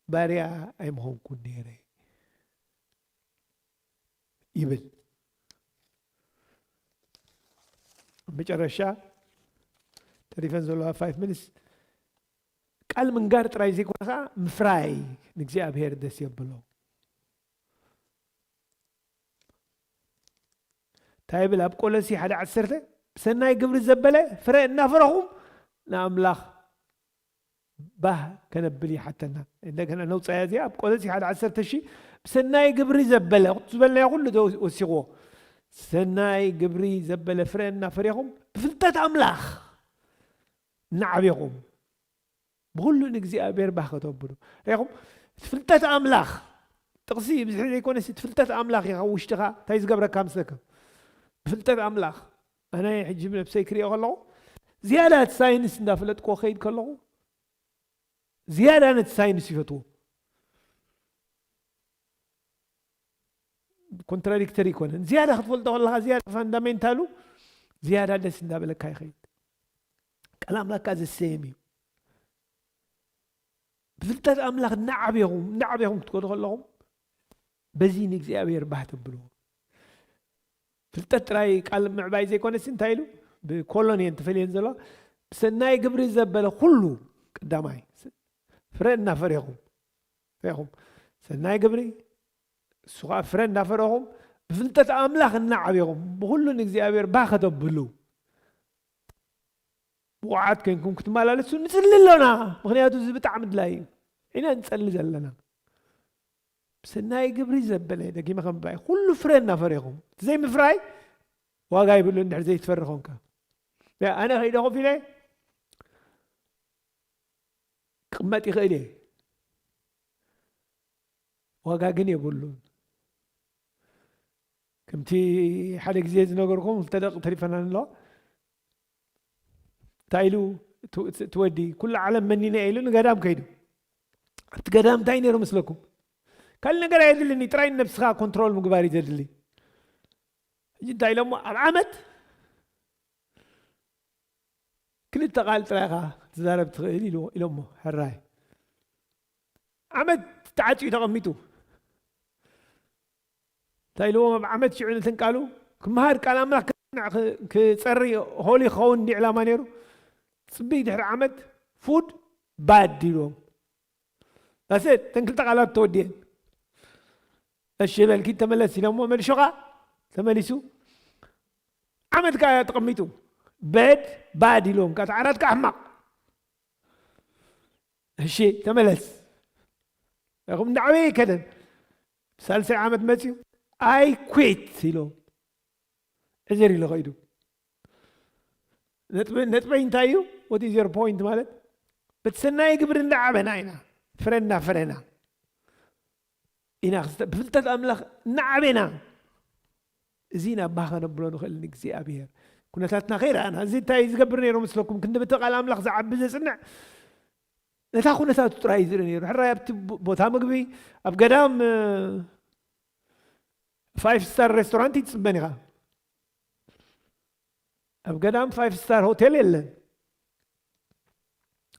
ባርያ ኣይምኾንኩን ነይረ ይብል። ኣብ መጨረሻ ተሪፈን ዘለዋ ፋይቭ ሚኒትስ ቃል ምንጋር ጥራይ ዘይኮነ ከዓ ምፍራይ ንእግዚኣብሔር ደስ የብሎ። እንታይ ይብል ኣብ ቆሎሲ ሓደ ዓሰርተ? ብሰናይ ግብሪ ዘበለ ፍረ እናፈረኹም ንኣምላኽ ባህ ከነብል ይሓተና። እንደገና ነውፃያ እዚኣ ኣብ ቆሎሲ ሓደ ዓሰርተ ሺ ብሰናይ ግብሪ ዘበለ ዝበልናዮ ኩሉ ዶ ወሲኽዎ? ሰናይ ግብሪ ዘበለ ፍረ እናፈሬኹም ብፍልጠት ኣምላኽ እናዓቤኹም ብኹሉ ንእግዚኣብሔር ባህ ከተብሉ። ሪኢኹም? እቲ ፍልጠት ኣምላኽ ጥቕሲ ብዝሒ ዘይኮነስ እቲ ፍልጠት ኣምላኽ ኢኻ ውሽጥኻ እንታይ ዝገብረካ ምስለካ? ብፍልጠት ኣምላኽ። ኣነ ሕጂ ብነብሰይ ክሪኦ ከለኹ ዝያዳ እቲ ሳይንስ እንዳፈለጥኩዎ ከይድ ከለኹ ዝያዳ ነቲ ሳይንስ ይፈትዎ። ኮንትራዲክተሪ ይኮነን። ዝያዳ ክትፈልጦ ከለኻ ዝያዳ ፋንዳሜንታሉ ዝያዳ ደስ እንዳበለካ ይኸይድ። ቃል ኣምላኽ ከዓ ዘሰየም እዩ። ብፍልጠት ኣምላኽ እናዓበኹም፣ እናዓበኹም ክትከዱ ከለኹም በዚ ንእግዚኣብሔር ባህ ተብልዎ። ፍልጠት ጥራይ ቃል ምዕባይ ዘይኮነሲ እንታይ ኢሉ? ብኮሎን እየን ተፈልየን ዘለዋ። ብሰናይ ግብሪ ዘበለ ኩሉ ቀዳማይ ፍረ እናፈሬኹም ሬኹም ሰናይ ግብሪ እሱ ከዓ ፍረ እናፈረኹም ብፍልጠት ኣምላኽ እናዓብኹም ብኩሉ ንእግዚኣብሔር ባህ ከተብሉ ብቑዓት ኮይንኩም ክትመላለሱ ንጽሊ ኣሎና። ምክንያቱ እዚ ብጣዕሚ ድላይ እዩ። ኢና ንጸሊ ዘለና። ብሰናይ ግብሪ ዘበለ ደጊመ ከምባይ ኩሉ ፍረ እናፈሬኹም እቲ ዘይምፍራይ ዋጋ ይብሉ እንድሕር ዘይትፈሪ ኾንካ። ኣነ ከይደ ኮፍ ኢለ ክቕመጥ ይኽእል እየ። ዋጋ ግን የብሉን። ከምቲ ሓደ ግዜ ዝነገርኩም ክልተ ደቂ ተሪፈና ኣሎ። እንታይ ኢሉ እቲ ወዲ? ኩሉ ዓለም መኒነ ኢሉ ንገዳም ከይዱ። ኣብቲ ገዳም እንታይ ነይሩ መስለኩም? ካልእ ነገር ኣየድልን እዩ፣ ጥራይ ነብስኻ ኮንትሮል ምግባር እዩ ዘድሊ። ሕጂ እንታይ ኢሎሞ? ኣብ ዓመት ክልተ ቃል ጥራይ ኢኻ ክትዛረብ ትኽእል ኢሎሞ። ሕራይ ዓመት ተዓፅዩ ተቐሚጡ እንታይ ኢልዎም? ኣብ ዓመት ሽዑ ነተን ቃሉ ክመሃር ቃል ኣምላኽ ክፀሪ ሆሊ ክኸውን እንዲ ዕላማ ነይሩ። ፅቢ ድሕሪ ዓመት ፉድ ባድ ኢልዎም። ዳሴት ተን ክልተ ቃላት ተወዲየን። እሺ በልኪ ተመለስ ኢሎሞ መልሾ ኸዓ ተመሊሱ ዓመት ከዓ ተቐሚጡ በድ ባድ ኢልዎም። ካታ ዓራት ከዓ ሕማቕ። እሺ ተመለስ ኹም እንዳዕበየ ከደን ሳልሳይ ዓመት መፅዩ ኣይ ኩት ኢሎም ዕዝር ኢሉ ኸይዱ። ነጥበይ እንታይ እዩ? ወት ኢዝ ዮር ፖይንት ማለት በቲ ሰናይ ግብሪ እንዳዓበና ኢና ፍረ እንዳፈረና ኢና ብፍልጠት ኣምላኽ እናዓበና እዚ ናብ ባህ ከነብሎ ንኽእል ንእግዚኣብሔር ኩነታትና ከይረኣና እዚ እንታይ ዝገብር ነይሩ ምስለኩም ክንዲ ብቲ ቃል ኣምላኽ ዝዓቢ ዘፅንዕ ነታ ኩነታቱ ጥራይ ዝርኢ ነይሩ። ሕራይ ኣብቲ ቦታ ምግቢ ኣብ ገዳም ፋይፍ ስታር ሬስቶራንት ይትፅበን ኢኻ። ኣብ ገዳም ፋይፍ ስታር ሆቴል የለን።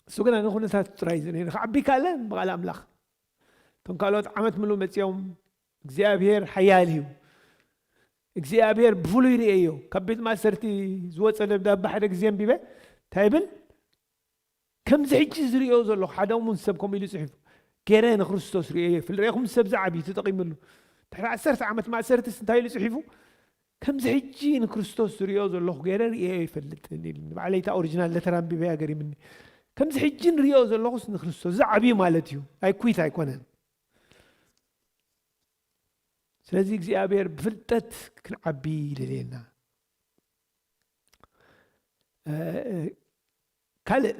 እሱ ግና ንኩነታቱ ጥራይ ዝርኢ ነይሩ። ክዓቢ ካለን ብቃል ኣምላኽ እቶም ካልኦት ዓመት ምሉእ መፂኦም እግዚኣብሔር ሓያል እዩ። እግዚኣብሔር ብፍሉይ ርእየዮ። ካብ ቤት ማእሰርቲ ዝወፀ ደብዳቤ ሓደ ግዜ ኣንቢበ እንታይ ይብል? ከምዚ ሕጂ ዝርእዮ ዘለኹ ሓደ እሙን ሰብ ከምኡ ኢሉ ጽሒፉ ገረ ንክርስቶስ ርእዮ ይፍል ርኢኹም ሰብ ዝዓብዩ ተጠቂምሉ ድሕሪ ዓሰርተ ዓመት ማእሰርትስ እንታይ ኢሉ ጽሒፉ ከምዚ ሕጂ ንክርስቶስ ዝርእዮ ዘለኹ ገረ ርእዮ ይፈልጥን ኢሉ ንባዕለይ እታ ኦሪጂናል ለተር ኣንቢበያ ገሪምኒ ከምዚ ሕጂ ንርእዮ ዘለኹስ ንክርስቶስ ዝዓብዩ ማለት እዩ ኣይኩይት ኣይኮነን ስለዚ እግዚኣብሔር ብፍልጠት ክንዓቢ ይደልየና ካልእ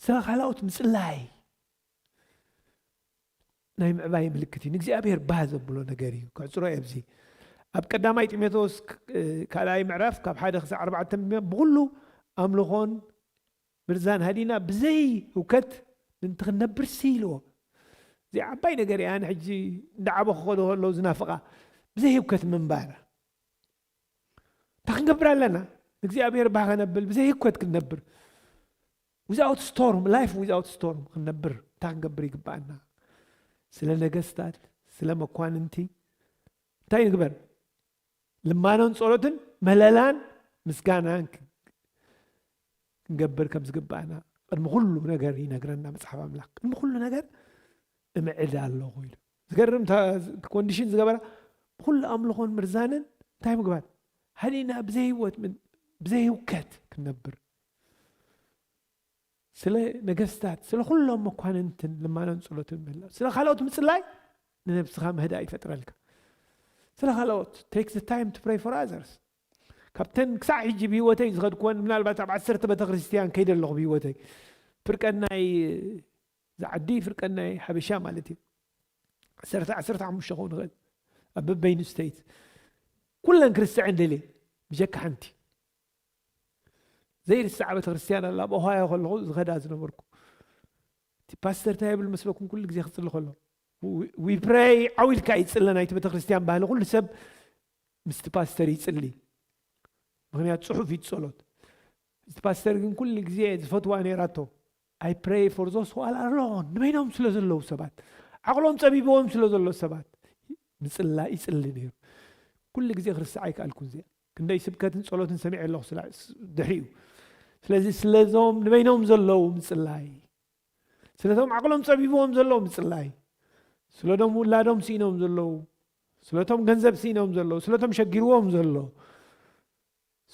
ስለ ካልኦት ምፅላይ ናይ ምዕባይ ምልክት እዩ ንእግዚኣብሔር ባህ ዘብሎ ነገር እዩ ክዕፅሮ ኣብዚ ኣብ ቀዳማይ ጢሞቴዎስ ካልኣይ ምዕራፍ ካብ ሓደ ክሳዕ ኣርባዕተ ብኩሉ ኣምልኾን ምርዛን ሃዲና ብዘይ ህውከት ምንቲ ክንነብር ሲ ኢልዎ እዚ ዓባይ ነገር እያ ሕጂ እንዳዓበ ክኸዶ ከለዉ ዝናፍቃ ብዘይ ህውከት ምንባር እንታይ ክንገብር ኣለና እግዚኣብሔር ባህ ከነብል ብዘይ ህኮት ክንነብር without storm life without storm ክንነብር እንታይ ክንገብር ይግባኣና ስለ ነገስታት ስለ መኳንንቲ እንታይ ንግበር ልማኖን ጸሎትን መለላን ምስጋናን ክንገብር ከም ዝግባኣና ቅድሚ ኩሉ ነገር ይነግረና መፅሓፍ ኣምላኽ ቅድሚ ኩሉ ነገር እምዕድ ኣለኹ ኢሉ ዝገርም ኮንዲሽን ዝገበራ ብኩሉ ኣምልኾን ምርዛንን እንታይ ምግባር ሃሊና ብዘይ ህይወት ብዘይ ህውከት ክንነብር ስለ ነገስታት ስለ ኩሎም መኳንንትን ልማኖን ጸሎትን ምህላው ስለ ካልኦት ምጽላይ ንነብስኻ ምህዳእ ይፈጥረልካ ስለ ካልኦት take the time to pray for others ካብተን ክሳዕ ሕጂ ብህይወተይ ዝኸድኩወን ምናልባት ኣብ ዓሰርተ ቤተክርስትያን ከይደ ኣለኹ ብህይወተይ ፍርቀናይ ዝዓዲ ፍርቀናይ ሓበሻ ማለት እዩ ዓሰርተ ዓሰርተ ሓሙሽተ ክኸውን ይኽእል ኣብ በበይኑ ስቴት ኩለን ክርስትዐን ደልየ ብጀካ ሓንቲ ዘይርስዓ ቤተክርስትያን ኣላ ኣብ ኦሃዮ ከለኹ ዝኸዳ ዝነበርኩ እቲ ፓስተር እንታይ ይብል መስለኩም ኩሉ ግዜ ክፅሊ ከሎ ዊ ፕሬይ ዓው ኢልካ ይፅለ ናይቲ ቤተክርስትያን ባህሊ ኩሉ ሰብ ምስቲ ፓስተር ይፅሊ ምክንያቱ ፅሑፍ እዩ ጸሎት እቲ ፓስተር ግን ኩሉ ግዜ ዝፈትዋ ነይራቶ I pray for those who are alone ንበይኖም ስለ ዘለዉ ሰባት ዓቕሎም ጸቢብዎም ስለ ዘሎ ሰባት ምጽላ ይጽሊ ነይሩ ኩሉ ግዜ ክርስዕ ኣይከኣልኩን። እዚኣ ክንደይ ስብከትን ጸሎትን ሰሚዐ ኣለኹ ድሕሪኡ። ስለዚ ስለዞም ንበይኖም ዘለዉ ምጽላይ፣ ስለቶም ዓቕሎም ጸቢብዎም ዘለዉ ምጽላይ፣ ስለቶም ውላዶም ስኢኖም ዘለዉ፣ ስለቶም ገንዘብ ስኢኖም ዘለዉ፣ ስለቶም ሸጊርዎም ዘሎ፣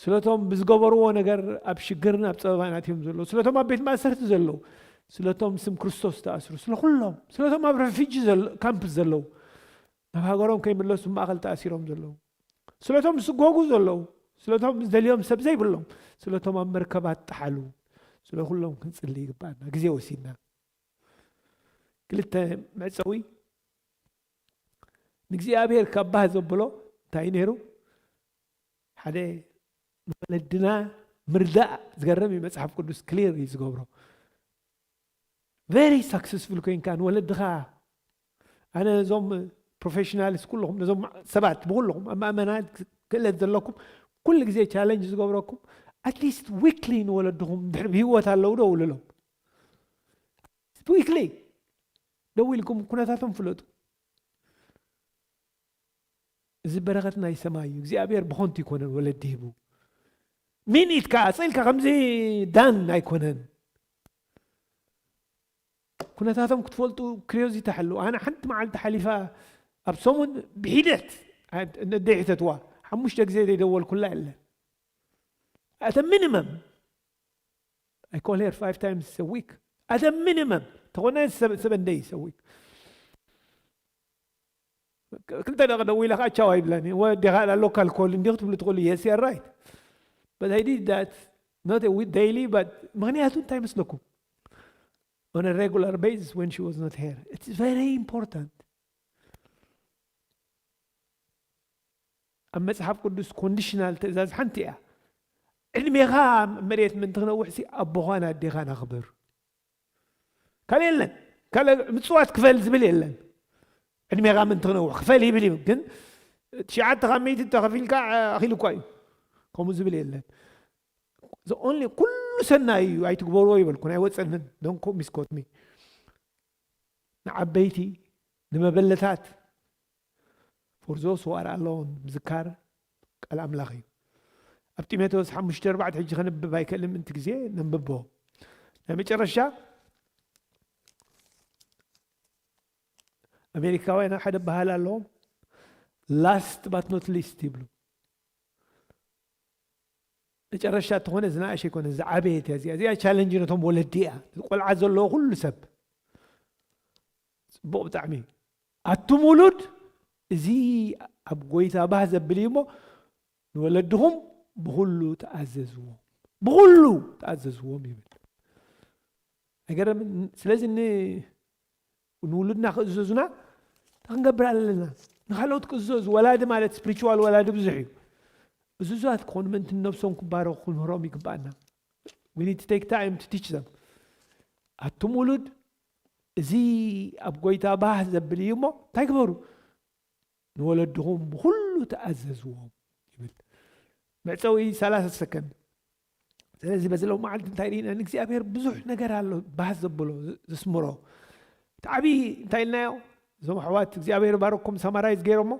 ስለቶም ብዝገበርዎ ነገር ኣብ ሽግርን ኣብ ጸበባን ኣትዮም ዘለዉ፣ ስለቶም ኣብ ቤት ማእሰርቲ ዘለዉ፣ ስለቶም ስም ክርስቶስ ተኣስሩ፣ ስለ ኩሎም፣ ስለቶም ኣብ ረፊጂ ካምፕ ዘለዉ፣ ናብ ሃገሮም ከይምለሱ ማእከል ተኣሲሮም ዘለዉ፣ ስለቶም ዝስጎጉ ዘለዉ፣ ስለቶም ዝደልዮም ሰብ ዘይብሎም፣ ስለቶም ኣብ መርከባት ጠሓሉ፣ ስለ ኩሎም ክንጽሊ ይግባኣና። ግዜ ወሲድና ክልተ መዕጸዊ ንእግዚኣብሔር ካብ ባህ ዘብሎ እንታይ ነይሩ? ሓደ ንወለድና ምርዳእ። ዝገርም እዩ፣ መጽሓፍ ቅዱስ ክሊር እዩ ዝገብሮ። ቨሪ ሳክሰስፉል ኮይንካ ንወለድኻ፣ ኣነ ነዞም ፕሮፌሽናልስ ኩለኹም፣ ነዞም ሰባት ብኩለኹም ኣብ ማእመናት ክእለት ዘለኩም ኩሉ ግዜ ቻለንጅ ዝገብረኩም፣ ኣትሊስት ዊክሊ ንወለድኹም ድሕሪ ብህይወት ኣለዉ ዶ ውልሎም። ዊክሊ ደው ኢልኩም ኩነታቶም ፍለጡ። እዚ በረኸት ናይ ሰማይ እዩ። እግዚኣብሔር ብኾንቱ ይኮነን ወለዲ ሂቡ። ሚኒት ከኣ ስኢልካ ከምዚ ዳን ኣይኮነን። ኩነታቶም ክትፈልጡ ክሪዮዚቲ ሓሉ። ኣነ ሓንቲ መዓልቲ ሓሊፋ ኣብ ሰሙን ብሒደት ነደይ ሕተትዋ ሓሙሽተ ግዜ ዘይደወልኩላ የለን። ኣተ ሚኒመም I call her five times a week. ኣተ ሚኒመም ተኾነ ሰበን ደይስ a week። ክልተ ደቂ ደዊለ ከዓ ቻው ኣይብላን። ወዲኻ ሎካል ኮል እንዲኹ ትብሉ ትኽእሉ። Yes, you're right. But I did that not a week daily, but ምኽንያቱ እንታይ መስለኩም? On a regular basis when she was not here. It's very important. ኣብ መጽሓፍ ቅዱስ ኮንዲሽናል ትእዛዝ ሓንቲ እያ። ዕድሜኻ መሬት ምእንቲ ክነውሕ ሲ ኣቦኻን ኣዴኻን ኣኽብር። ካልእ የለን። ካልእ ምጽዋት ክፈል ዝብል የለን። ዕድሜኻ ምእንቲ ክነውሕ ክፈል ይብል እዩ፣ ግን ትሽዓተ ካብ ሚእቲ ተኸፊልካ ኣኺሉ እኳ እዩ። ከምኡ ዝብል የለን። The only ኩሉ ሰናይ እዩ ኣይትግበርዎ ይበልኩ ናይ ወፀንን don't quote me. ንዓበይቲ ንመበለታት for those who are alone ምዝካር ቃል ኣምላኽ እዩ። ኣብ ጢሞቴዎስ ሓሙሽተ ኣርባዕተ ሕጂ ከንብብ ኣይክእልን ምእንቲ ግዜ ነንብቦ። ናይ መጨረሻ ኣሜሪካውያን ሓደ ባህል ኣለዎም፣ last but not least ይብሉ። መጨረሻ እትኾነ ዝናእሽ ኣይኮነ ዝዓበየት እያ። እዚኣ እዚኣ ቻለንጅ ነቶም ወለዲ እያ። ቆልዓ ዘለዎ ኩሉ ሰብ ጽቡቕ ብጣዕሚ። ኣቱም ውሉድ እዚ ኣብ ጎይታ ባህ ዘብል እዩ እሞ ንወለድኹም ብኹሉ ተኣዘዝዎም፣ ብኹሉ ተኣዘዝዎም ይብል። ኣይገርምን? ስለዚ ን ንውሉድና ክእዘዙና እንታይ ክንገብር ኣለና? ንካልኦት ክእዘዙ። ወላዲ ማለት ስፕሪቹዋል ወላዲ ብዙሕ እዩ። እዙዛት ክኾኑ ምእንቲ ነብሶም ክባረኹ ክንምህሮም ይግባኣና። We need to take time to teach them. ኣቱም ውሉድ እዚ ኣብ ጎይታ ባህ ዘብል እዩ እሞ እንታይ ግበሩ? ንወለድኹም ብኹሉ ተኣዘዝዎም ይብል። መዕፀዊ ሰላሳ ሰከንድ። ስለዚ በዚ ሎም መዓልቲ እንታይ ርኢና? ንእግዚኣብሔር ብዙሕ ነገር ኣሎ ባህ ዘብሎ ዘስምሮ። እቲ ዓብዪ እንታይ ኢልናዮ? እዞም ኣሕዋት እግዚኣብሔር ባረኩም ሳማራይዝ ገይሮሞ።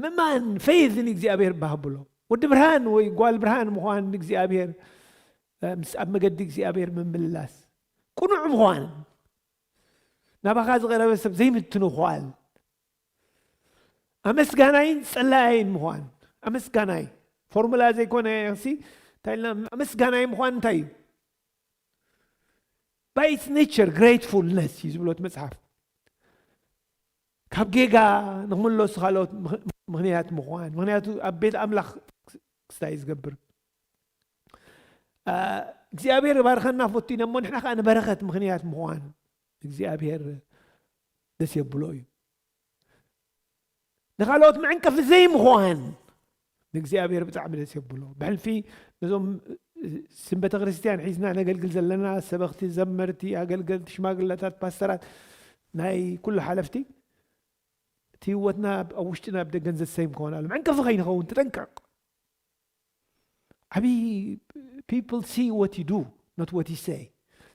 ምእማን ፌይዝ ንእግዚኣብሔር ባህ ብሎ። ወዲ ብርሃን ወይ ጓል ብርሃን ምዃን ንእግዚኣብሔር፣ ኣብ መገዲ እግዚኣብሔር ምምልላስ፣ ቅኑዕ ምዃን፣ ናባኻ ዝቐረበ ሰብ ዘይምትንኳል፣ ኣመስጋናይን ጸላኣይን ምዃን። ኣመስጋናይ ፎርሙላ ዘይኮነ ሲ እንታይ ኢልና? ኣመስጋናይ ምዃን እንታይ እዩ? By its nature gratefulness እዩ ዝብሎ እቲ መጽሓፍ። ካብ ጌጋ ንክምለሱ ካልኦት ምኽንያት ምዃን። ምኽንያቱ ኣብ ቤት ኣምላኽ ክስታይ ዝገብር እግዚኣብሔር ባርከና ፈቲነ እሞ ንሕና ከዓ ንበረኸት ምኽንያት ምዃን እግዚኣብሔር ደስ የብሎ እዩ። ንኻልኦት መዕንቀፊ ዘይምዃን ንእግዚኣብሔር ብጣዕሚ ደስ የብሎ። ብሕልፊ ነዞም ስም ቤተ ክርስቲያን ሒዝና ነገልግል ዘለና ሰበኽቲ፣ ዘመርቲ፣ ኣገልገልቲ፣ ሽማግለታት፣ ፓስተራት፣ ናይ ኩሉ ሓለፍቲ እቲ ህይወትና ኣብ ውሽጥና ኣብ ደገን ዘሰይም ክኾን ኣሎ። መዕንቀፊ ከይንኸውን ትጠንቀቕ። ዓብዪ people see what you do, not what you say.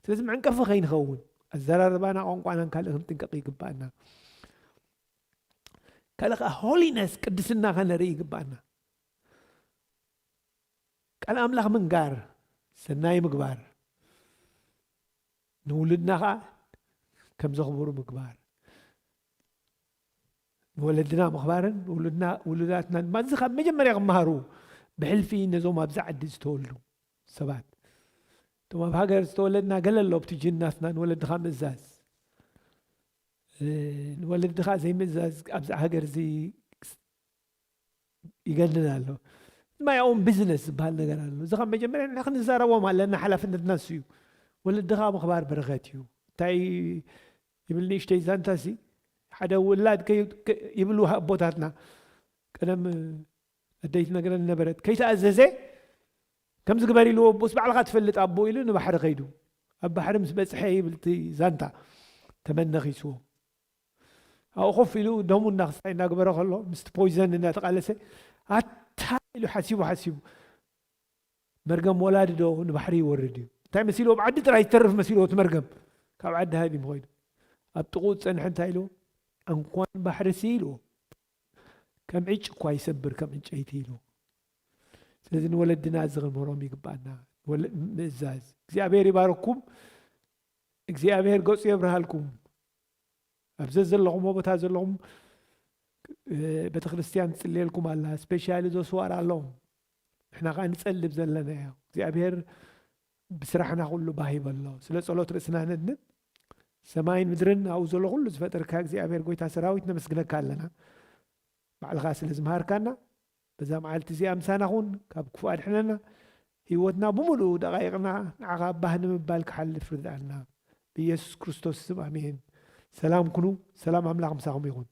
ስለዚ መዕንቀፊ ከይንኸውን ኣዘራርባና ቋንቋናን ካልእ ክንጥንቀቕ ይግባኣና። ካልእ ከዓ ሆሊነስ፣ ቅድስና ከነርኢ ይግባኣና። ቃል ኣምላኽ ምንጋር፣ ሰናይ ምግባር፣ ንውሉድና ከዓ ከም ዘኽብሩ ምግባር፣ ንወለድና ምኽባርን ውሉድና ውሉዳትና ድማ እዚ ካብ መጀመርያ ክመሃሩ ብሕልፊ ነዞም ኣብዚ ዓዲ ዝተወልዱ ሰባት። እቶም ኣብ ሃገር ዝተወለድና ገለ ኣሎ ኣብቲ ጅናትና ንወለድኻ ምእዛዝ፣ ንወለድኻ ዘይምእዛዝ ኣብዚ ሃገር እዚ ይገንን ኣሎ። ማይ ኦን ቢዝነስ ዝበሃል ነገር ኣሎ። እዚ ካብ መጀመርያ ንሕና ክንዛረቦም ኣለና፣ ሓላፍነትና እሱ እዩ። ወለድኻ ምኽባር በረኸት እዩ። እንታይ ይብል ንእሽተይ ዛንታሲ፣ ሓደ ውላድ ይብሉ ኣቦታትና፣ ቀደም ኣደይ ትነግረን ነበረት፣ ከይተኣዘዘ ከምዚ ግበር ኢልዎ ኣቦስ ባዕልኻ ትፈልጥ ኣቦ ኢሉ ንባሕሪ ከይዱ፣ ኣብ ባሕሪ ምስ በፅሐ ይብል እቲ ዛንታ፣ ተመነኺስዎ ኣብኡ ኮፍ ኢሉ ደሙ እናክስታይ እናግበረ ከሎ ምስቲ ፖይዘን እናተቃለሰ ኣታ ኢሉ ሓሲቡ ሓሲቡ መርገም ወላዲ ዶ ንባሕሪ ይወርድ እዩ እንታይ መሲልዎ ብዓዲ ጥራይ ዝተርፍ መሲልዎ እቲ መርገም ካብ ዓዲ ሃዲሙ ኮይኑ ኣብ ጥቁኡ ዝፀንሐ እንታይ ኢልዎ እንኳን ባሕሪ ሲ ኢልዎ ከም ዕጭ እኳ ይሰብር ከም ዕንጨይቲ ኢልዎ ስለዚ ንወለድና እዚ ክንምህሮም ይግባኣና ምእዛዝ እግዚኣብሔር ይባረኩም እግዚኣብሔር ገፁ የብርሃልኩም ኣብ ዘዘለኹምዎ ቦታ ዘለኹም ቤተክርስትያን ትፅልየልኩም ኣላ ስፔሻሊ ዘስዋር ኣለዎም ንሕና ከዓ ንፀልብ ዘለና እዮ እግዚኣብሔር ብስራሕና ኩሉ ባህ ይበሎ ስለ ፀሎት ርእስና ነድንን ሰማይን ምድርን ኣብኡ ዘሎ ኩሉ ዝፈጠርካ እግዚኣብሔር ጎይታ ሰራዊት ነመስግነካ ኣለና ባዕልካ ስለ ዝምሃርካና በዛ መዓልቲ እዚኣ ምሳና ኩን ካብ ክፉእ ኣድሕነና ህይወትና ብምሉኡ ደቃይቕና ንዓኻ ባህ ንምባል ክሓልፍ ርድኣና ብኢየሱስ ክርስቶስ ስም ኣሜን ሰላም ኩኑ ሰላም ኣምላኽ ምሳኹም ይኹን